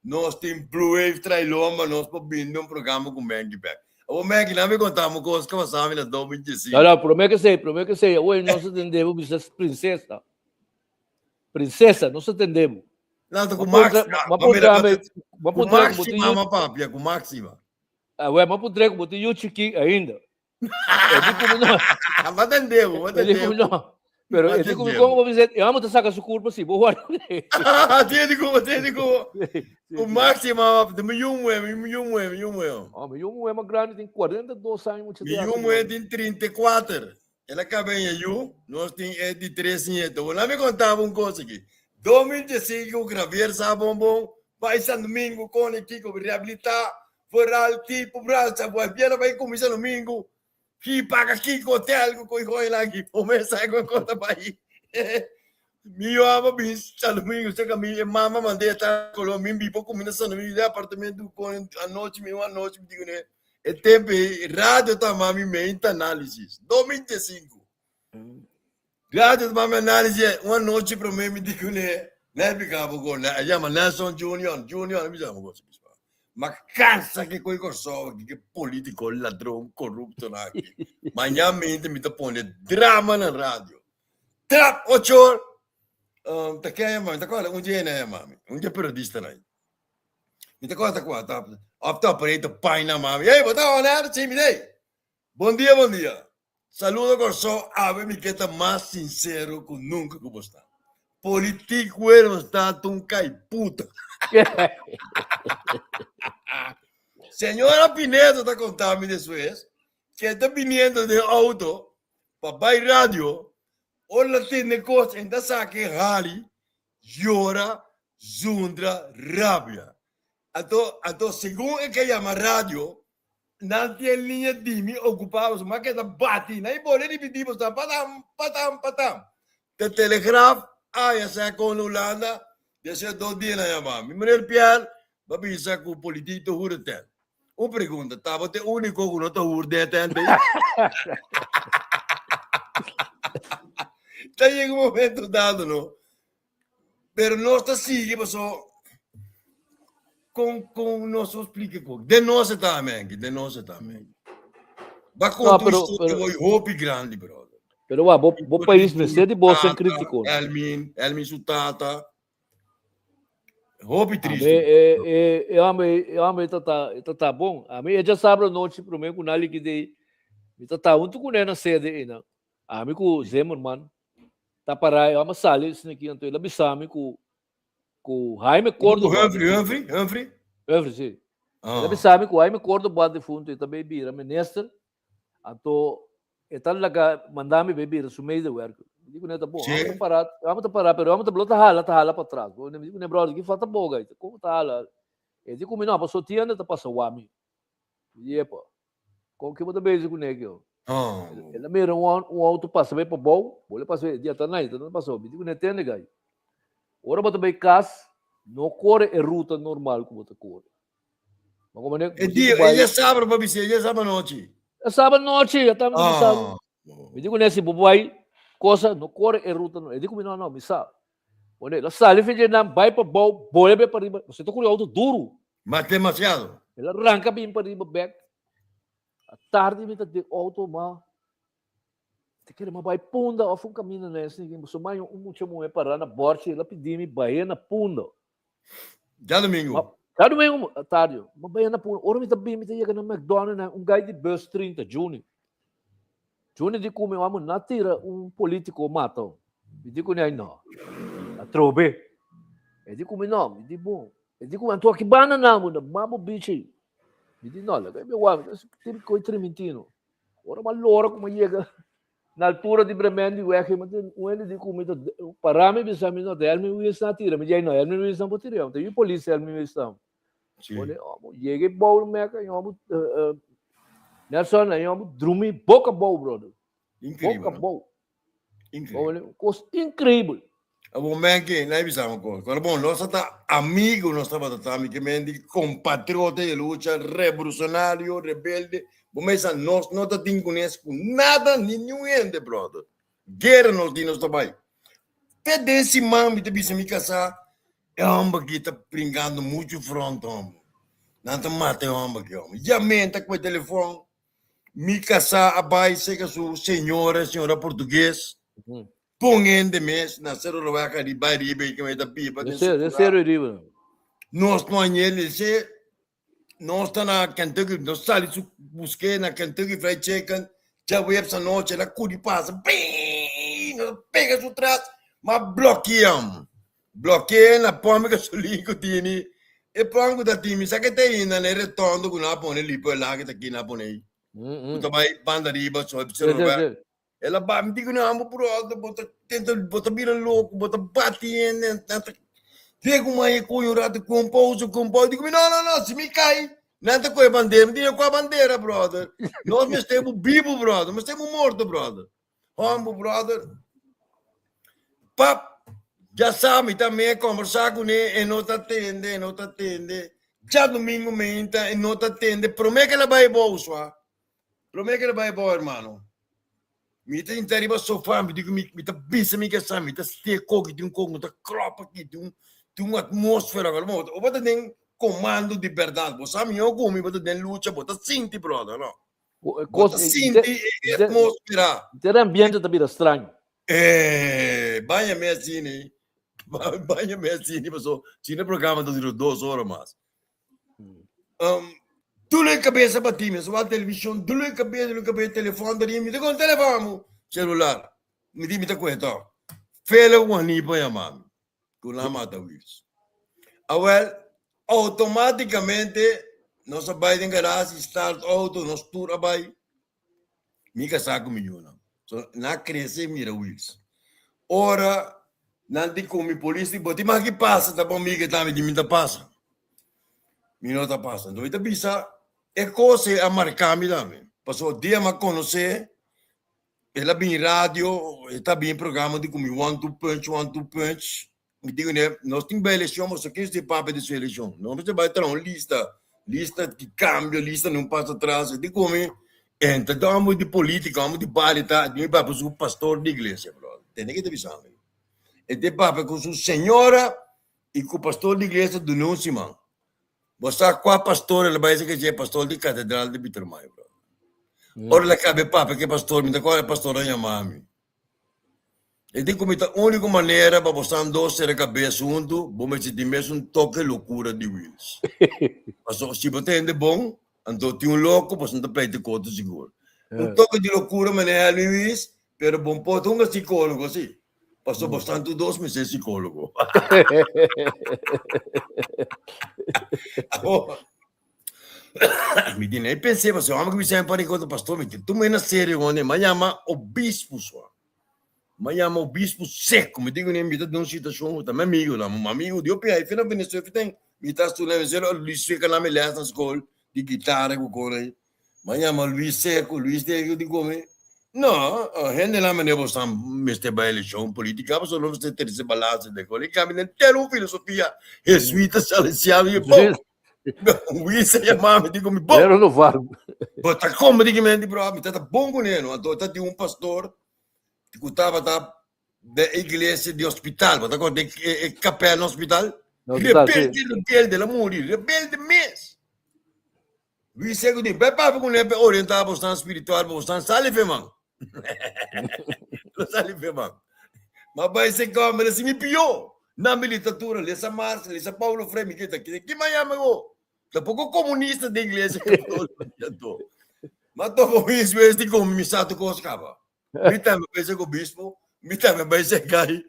nos tin Blue Wave trae lomba nos por bini den un programa ku Menki bek. Awor Menki, nan mi konta mi kos ku a pasa mi na 2015. No, no, promé ke esei, promé ke esei, awor nos a tende bo bisa prinsesa. Prinsesa, nos a tende bo. No, ta ku Ma puntra, Máxima. ma Ma mira, puntra mi, ma ku puntra ku bo tin Máxima yu, ma papia, ku Máxima. ah, wè, ma puntra ku bo tin yu chikí ainda. E di ku mi no. Ma tende bo, ma E di tende ku mi bo. no. Pero Ma e di ku mi tende kon bo. bo bisa, e amo ta saka su kurpa si, bo wòrdu. Tende ku bo, tende ku bo. Sí, Ku sí. Máxima, de mi yu muhé, mi yu muhé, mi yu muhé. Oh, mi yu muhé mas grandi tin 42 aña mucha Mi te yu hace muhé grandi. tin 34. El a kaba en e yu, nos tin e di tres nieto. Bo laat mi konta bo un kos aki. 2015 ku Javier sa bon bon, bai San Domingo kone kiko rehabilitá, vooral tipo brasa, bo Javier a bai kuminsá Domingo, ki paga kiko hotel ku koi koi lan ki bo mes sa kon kon ta bai. Mi yu a bin San Domingo cerca mi e mama mand'é ta Colombia, mi por kuminsá San Domingo den apartamento kone anochi mi un anochi mi di kuné. E tempo ei radio ta mami meinta análisis. 2005. Radio ta mami análisis. Un anochi promé mi di kuné, ne pica bo go, ne llama Nelson Junior, Junior, mi llama go. Ma cansa ke koi Kòrsou aki, ke politico ladron corrupto na aki. Mañana meinta mi ta pone drama na radio. Trap ocho or. Um, ta ken mami, ta kòrda un dje na mami, un dje periodista na. Mi ta kòrda kua ta of ta operator paina mami. Hey, bo ta on air? Sí, mi dey. Bon dia, bon dia. Saludo Kòrsou, awe mi ke ta mas sinsero ku nunka ku bo sta. Politik Willemstad ta un kai puta. Señora Pinedo ta konta mi despues. Ke ta biniendo den auto pa bai radio, ora la tende kos en ta sake hari, yora, zundra, rabia. Anto, anto segun e ke yama radio, nan tin e liña di mi okupá, pasobra mi a keda bati, nan i bole ripití pasobra patam, patam, patam. De Telegraaf, ah ya sa kon Hulanda, despues dos dia nan yama mi. Meneer Pierre, bo a bisa ku politiek ta hura tent. Un pregunta, tabata e úniko ku no ta hur den e tent ei? Ta yega un momento dado, no? Pero nos ta sigui paso con con nos por splika ku den nos e ta menki, den nos e ta menki. Ba No, konta un pero historia pero hoy hopi grandi, brother. pero wa bo bo pais mester di bo ser Tata, crítico. Elmin, Elmin su tata. Hopi A mi triste. e e e hombre e hombre ta ta ta ta bon. A mi e djasabra nochi prome ku nan likidei mi ta ta huntu kuné na sede einan. Ami ku Zimmerman ta pará e hòmber sali esei aki anto el a bisa mi ku ku Jaime Cordoba Humphrey, Humphrey, Humphrey? Humphrey, si. El a Ah. bisa mi ku Jaime Cordoba defuntu e ta bay bira minister anto e ta laga manda mi bay bira su medewerker. Mi di kuné ta bon, Sí. hòmber ta pará, hòmber ta pará pero hòmber ta blo ta hala ta hala patras. Mi di kuné bròder ki falta boga ei, komo ta hala? E di ku mi no, pasobra tienda ta pasa wak mi. Mi di epa. Kon ke bo ta bezig kuné aki ho? Oh. El a mira un un auto pasa bai pabou, bo le pasa bai, dia ta nai, ta pasa bai. Mi di kuné tende gai. Ora bo ta bai kas, no kore e ruta normal ku bo ta kore. Ma komo ne, E bo si dia, ku bai. e dia sabra pa bisé, e dia sabra nochi. E sabra nochi, ya ta mi Ah. sa. Mi di kuné si bo bai kosa, no kore e ruta no. E di ku mi no, no, mi sa. Bo ne, el a sali fin dje nan, bai pabou, bole bai pariba. Bo si ta kore auto duru. Mas demasiado. El a ranka bin pariba bek. A tardi mi ta den auto ma ta kere ma bai Punda of un kaminda na esei. So mai un mucha muhé pará na bòrchi el a pidi mi bai na Punda. Djadumingu. Ma djadumingu a tardi. Ma bai na Punda. Ora mi ta bin mi ta yega na McDonald's na un gai di bus 30, Juni. Juni di ku mi amo na tira un politico mata. Mi di ku ne no. Atrobe. E di ku mi no. Mi di bon. E di ku anto aki banda nan bo na mabo bichi. Mi di no, laga mi wak, tin koi trimintino. Ora ma lora ku mi yega na altura di Bremen di weg, mi di un hende di ku mi ta para mi bisa mi no, ta Elmi Ruiz na tira. Mi di no, Elmi Ruiz no por tira, ta yu polis Elmi Ruiz ta. Sí. Ora amo yega e bou meka, yo amo Nelson, yo amo drumi boca bou, brother. Increíble. Boca bou. Increíble. Kos increíble. Abo men ke na bisa un kos. Pero bon, nos ta amigo, nos tabata ta mi ke men di compatriota de lucha, revolucionario, rebelde. Bo mesa nos no ta tin kunes ku nada ni niun hende, brother. Guerra nos di nos ta bai. Te den siman mi ta bisa mi kasá, e homber aki ta brincando mucho front, homber. Nan ta mata e homber aki, homber. Yam'é ta ku e telefon. Mi kasá a bai serka su señora, señora portugues. Pon hende mes na Cerro Robaca di bai riba i keme ta biba den su De kura. Cerro riba. Nos no hañ'é lese, nos ta na Kentucky, nos sali su busk'é na Kentucky Fried Chicken, djaweps anochi el a kuri pasa, biiii, nos a pega su tras, ma blokeam. Bloke'é na pòmpi gasolin ku tini, e pòmp ku ta tin mi sa ke ta ainda na e retondo ku nan a pone lipo e laga ta ki nan a pone ei. Ku ta bai banda riba so e Sí, sí, sí. El a ba mi di ku nan bo brother bo ta tenta bo ta bira loko bo ta bati hende nan ta Diego mai e koño un rato compose compose di ku mi no no no si mi kai nan ta kohe bandera mi di kua bandera brother nos mester bo bibu brother mester bo morto brother Humble brother. Pap, ya sa mi ta me conversa kuné, e no ta tende, e no ta tende. Djadomingo meinta e no ta tende. Promé ke el a bai bou swa. Promé ke el a bai bou, hermano. Mi ta sinta riba sofá, mi diku mi, mi ta bisa mi ke sa, mi ta stea koki, tin un koki, mi ta kròp aki, tin un, tin un atmósfera. Bo bo ta den komando di bèrdat. Bo sa mihó ku mi, bo ta den lucha, bo ta sinti, brother, no. Bo ta sinti e atmósfera. Ter ambiente ta bira straño. Eh, baña me asini. Baña me asini, paso si no programa ta dura dos ora mas. Um, dolo e cabeza batí, mi a televisión, dolo e cabeza, dolo e cabeza, telefòn ta rin, mi ta con telefòn, celular. Mi di mi ta coge to. Fele Juanipa yama mi, ku nan mata Wills. Awel, automáticamente nos a bai den garage, start auto, nos tur a bai. Mi kasá ku mi yunan. So nan a krese mira Wiels. Ora nan di ku mi polis di bo tin mas ki pasa ta bo amiga tambe di mi ta pasa. Mi no ta pasa. Enton mi ta bisa e kos ei a marka mi tambe. Pasobra dia mi a konosé el a bin radio, e ta bin programa di ku mi one two punch, one two punch. Mi digo ne, nos tin bai eleccion, boso kies di papia di su eleccion. No mester bai traha un lista, lista di cambio, lista di un paso atras. Di come enta ta homber di politica, homber di bario ta, di mi papia su pastor di iglesia, bro. Tende ke ta bisa mi. E te papia ku su señora y ku pastor di iglesia duna un siman. Bo sa kua pastor el a bai esaki dje pastor di katedral di Pietermaai, bro. Ora el a kabe papia ku e pastor, mi ta kòrda e pastor a yama mi. E di ku mi ta úniko manera pa bosan dos sera kabes huntu, bo mester tin mes un toke lokura di Wiels. Pasobra si bo ta hende bon, anto tin un loko, bosan ta pleita ku otro sigur. Un toke di lokura manera Helmin Wiels, pero bon por ta hunga sikólogo si, pasobra bosan tur dos mester sikólogo. Awor, Mi di nei pensé, pasobra amo ku mi sèn pari kontra pastor, mi tin tuma na serio con mi yama obispo so. Mi yama obispo seco, mi digo mi ta den un situacion ku ta mi amigo, na mi amigo di hopi ai na Venezuela ten, mi ta studia na Venezuela, Luis Seco na mi les na skol di guitarra ku kon ai. Mi yama Luis Seco, Luis Seco di komi, no, hende nan mane bo san mester bai eleccion politica, pasobra no mester trece balance den kol. I cambia den tera un filosofia jesuita salesiano i bo. Luis a yama mi, digo mi, bo. Pero no var. Bo ta como di men di bro, mi ta bon con no. Anto ta di un pastor ku tabata de iglesia di hospital, bo ta acorda e, e, e kapel na hospital? Na hospital, sí. Rebelde, rebelde, la muri, rebelde mes. Luis sego di, bai papia con ele, orientar bo stan spiritual, bo stan sali fe man. Lo sali fe man. Ma bai se câmera si mi pió. Na mi literatura, lesa Marx, lesa Paulo Freire, mi kita ki ki Miami go. Tampoco comunista de iglesia católica. Ma topo mi iswes di como mi sato kos kaba. Mi tambe bai ser obispo, mi tambe bai ser gai,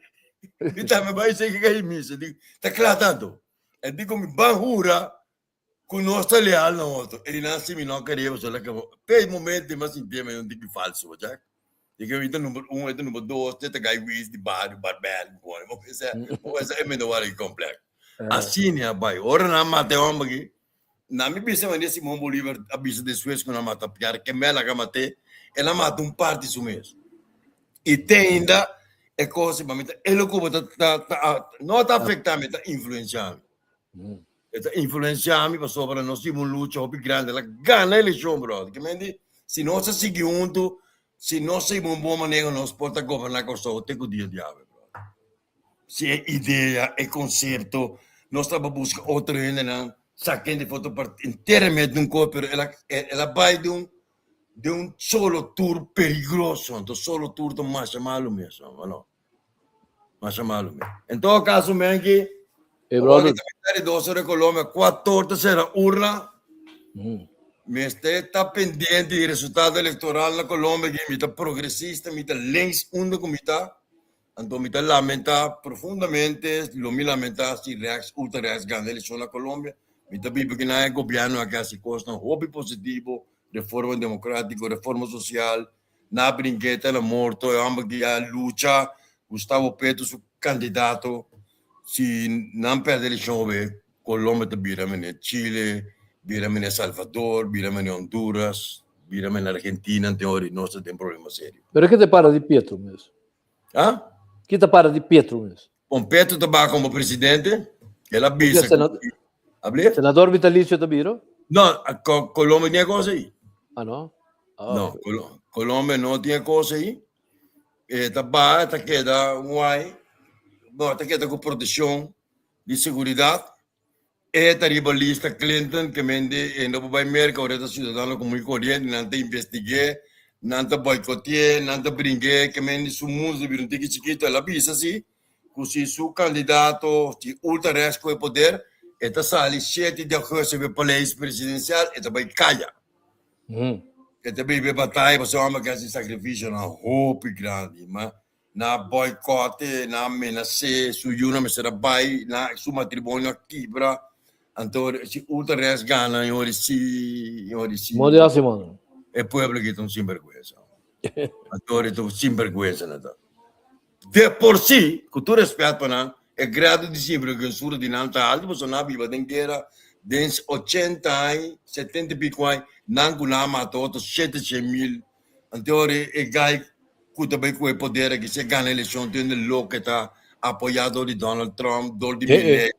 mi tambe bai ser gai misa. Ta kla tanto. En digo mi ban jura Ku nos ta leal na otro. E nan si mi no kere pasobra la ke pe momento mi a sinti mi un tiki falso bo chak. Di ke mi ta number un, e ta number dos, te ta gai wis di bario, barbel, bo bo pensa bo pensa e mi no wak complex. Asina a bai. Ora nan mata e homber aki, nan mi bisa manera Simon Bolivar a bisa despues ku nan mata Pierre Kemel a ka mat'é, el a mata un parti su mes. I te ainda e kos pa mi ta e loke bo ta ta no ta afekta mi, ta influensia mi. E ta influencia mi pasobra nos tin un lucha hopi grandi. El a gana eleccion, brother. Ke men di, si nos a sigui huntu, si nos sigui un bon maneho, nos por ta goberna Kòrsou te ku dia di awe, brother. Si e idea, e konsepto, nos tabata buska otro hendenan, saka hende for otro part, enteramente un kos, pero el a, el a bai di un, di un solo tour peligroso. Anto solo tour ta masha malu mes, o no? Masha malu mi. En todo caso, Menki, Hey, brother. de dos de Colombia, cuatro ta será urna. Mester ta pendiente di resultado electoral na Colombia, que mi ta progresista, mi ta links unda ku mi ta. Anto mi ta lamenta profundamente, lo mi lamenta si rechts, ultra rechts gana eleccion na Colombia. Mi ta biba ki nan e gobierno a hasi cosnan hopi positivo, reforma democratico, reforma social, Na brinqueta na morto e homber ki a lucha Gustavo Petro su candidato si nan perde eleccion obe Colombia ta bira mene Chile bira mene Salvador bira mene Honduras bira mene Argentina anto ori nos ta den problema serio. Pero ki ta para di Petro mes? Ha? Ki ta para di Petro mes? Bon Petro ta baha como presidente el a bisa ku Able? Senador vitalicio ta bira? No, Colombia tin e cosa ahí. Ah no? Ah, no, okay. Colombia no tin e cosa ahí. E ta baha, ta keda guay. No, ta keda ku proteccion di seguridad. E ta riba lista Clinton ke mende e no por bai Merca ora e ta ciudadano común y corriente, nan ta investigué, nan ta boicoteé, nan ta bringué, ke mende su mundo ta bira un tiki chikito. El a bisa si ku si su kandidato si ultra rechts ku e poder, e ta sali shete di augustus riba e paleis presidensial, e ta bai kaya. E ta biba e bataya pasobra homber ke hasi sakrifisionan hopi grandi. Ma nan a boikòt'e, nan a menas'é, su yunan mester a bai, nan su matrimonio a kibra. Anto si ultra rechts gana, e ora si, e ora si. Modo di hasi, mano. E pueblo aki ta un sinbergüensa. Anto e sinvergüenza nan ta. De por si, ku tur respet pa nan, e grado di sinvergüenzura di nan ta alto pasobra nan a biba den guera den ochenta aña, setenta i piko aña, nan ku nan a mata otro shete 100,000. Anto e guy ku ta bai ku e poder aki si e gana elekshon tende loke ta apoyá dor di Donald Trump, dor di Milei,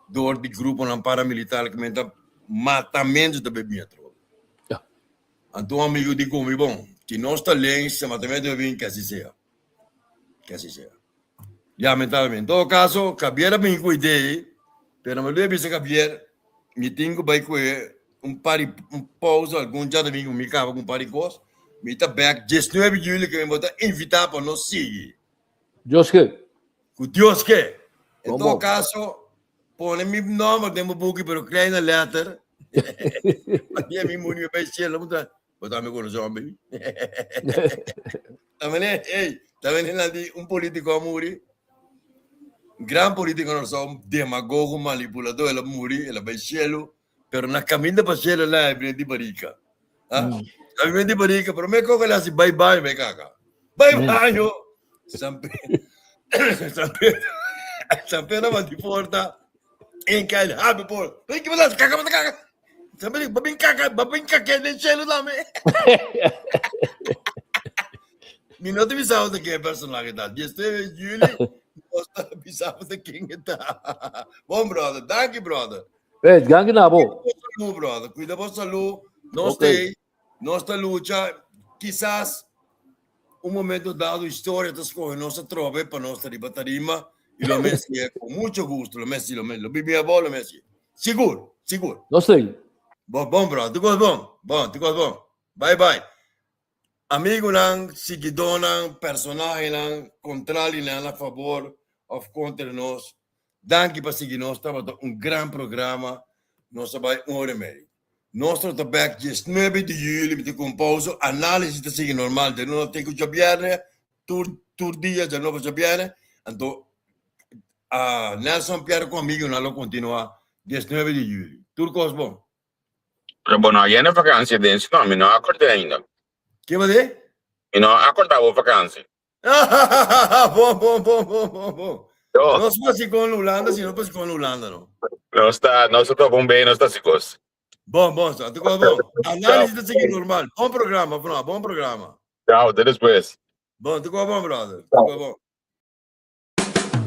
dor di gruponan paramilitar ku men ta matamentu ta bai bin atrobe. Anto un amigu di ku mi, bon, si nos ta lens, e matamentu ta bin, ke asi sea. Ke asi sea. Lamentablemente. En todo caso, Javier a bin ku idea ei, pero mi lo bisa Javier, mi tin ku bai ku e un par di un pausa algun dja ta bin ku mi kaba ku un par di kos. Mi ta bek 19 di juli ke mi bo ta invitá pa nos sigui. Dios ke. Ku Dios ke. En todo caso, pone mi nomber den bo buki pero kleine letter. Pa dia mi muri mi bai cielo, bo ta bo ta mi conoce homber. También, hey, también nan di un politico a muri. Un gran politico no so, un demagogo manipulador, el a muri, el a bai cielo, pero na caminda pa cielo la e bini di barika. Ah, a bini di barika, pero me coge la si bai baño me caca. Bai baño. San Pedro, San Pedro, San Pedro bati porta. En kai habi por. Ven que me das caca, caca. San Pedro, babin caca, babin caca den cielo dame. Mi no te bisaba de qué personaje ta. 19 de juli, no ta bisaba de quién ta. Bon, brother. Dank je, brother. Eh, dank na bo. Salud, brother. Cuida bo salud. Nos okay. te, nos ta lucha. Quizás un momento dado historia ta escoge nos atrobe pa nos riba tarima y lo Messi con mucho gusto lo Messi lo Messi lo bibi a bo lo Messi. Sigur, sigur. No sei. Bon, bon, brother. Tu bon. Bon, tu bon. Bye bye. Amigunan, siguidónan, personahenan, kontralinan a fabor òf kontra nos, danki pa sigui nos. Tabata un gran programa. Nos a bai un ora i mei. Nos lo ta bèk diesnuebe di yüli. Mi ta ku un pousa. Análisis ta sigui normal djaluna te ku djabièrnè, tur tur dia djaluna pa djabièrnè. Anto Nelson Pierre ku amigunan lo kontinuá diesnuebe di yüli. Tur kos bon. Pero bo no a yena vakantie den si no, mi no a acordé ainda. Ke bo di? Mi no a acordá bo vakantie. Bon, bon, bon, bon, bon, bon. No. Nos pa si con Hulanda, si no pa si con Hulanda, no. Nos ta, nos ta topa un be, nos ta si cos. Bon, bon, sa. Tu bon. Análisis ta sigui normal. Bon programa, Fran, bon programa. Ciao, te despues. Bon, tu bon, brother. Tu bon.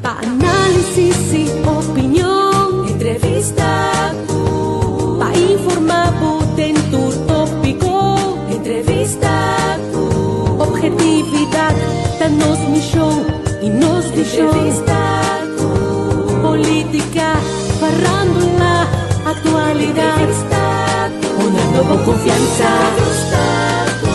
Pa análisis y opinion, entrevista ku. Pa informa bo den tur tópiko, entrevista ku. Objetividad ta nos mishon y nos vishon. Entrevista ku. Polítika, farándula, aktualidat. Entrevista ku. Honrando bo konfiansa. Entrevista ku.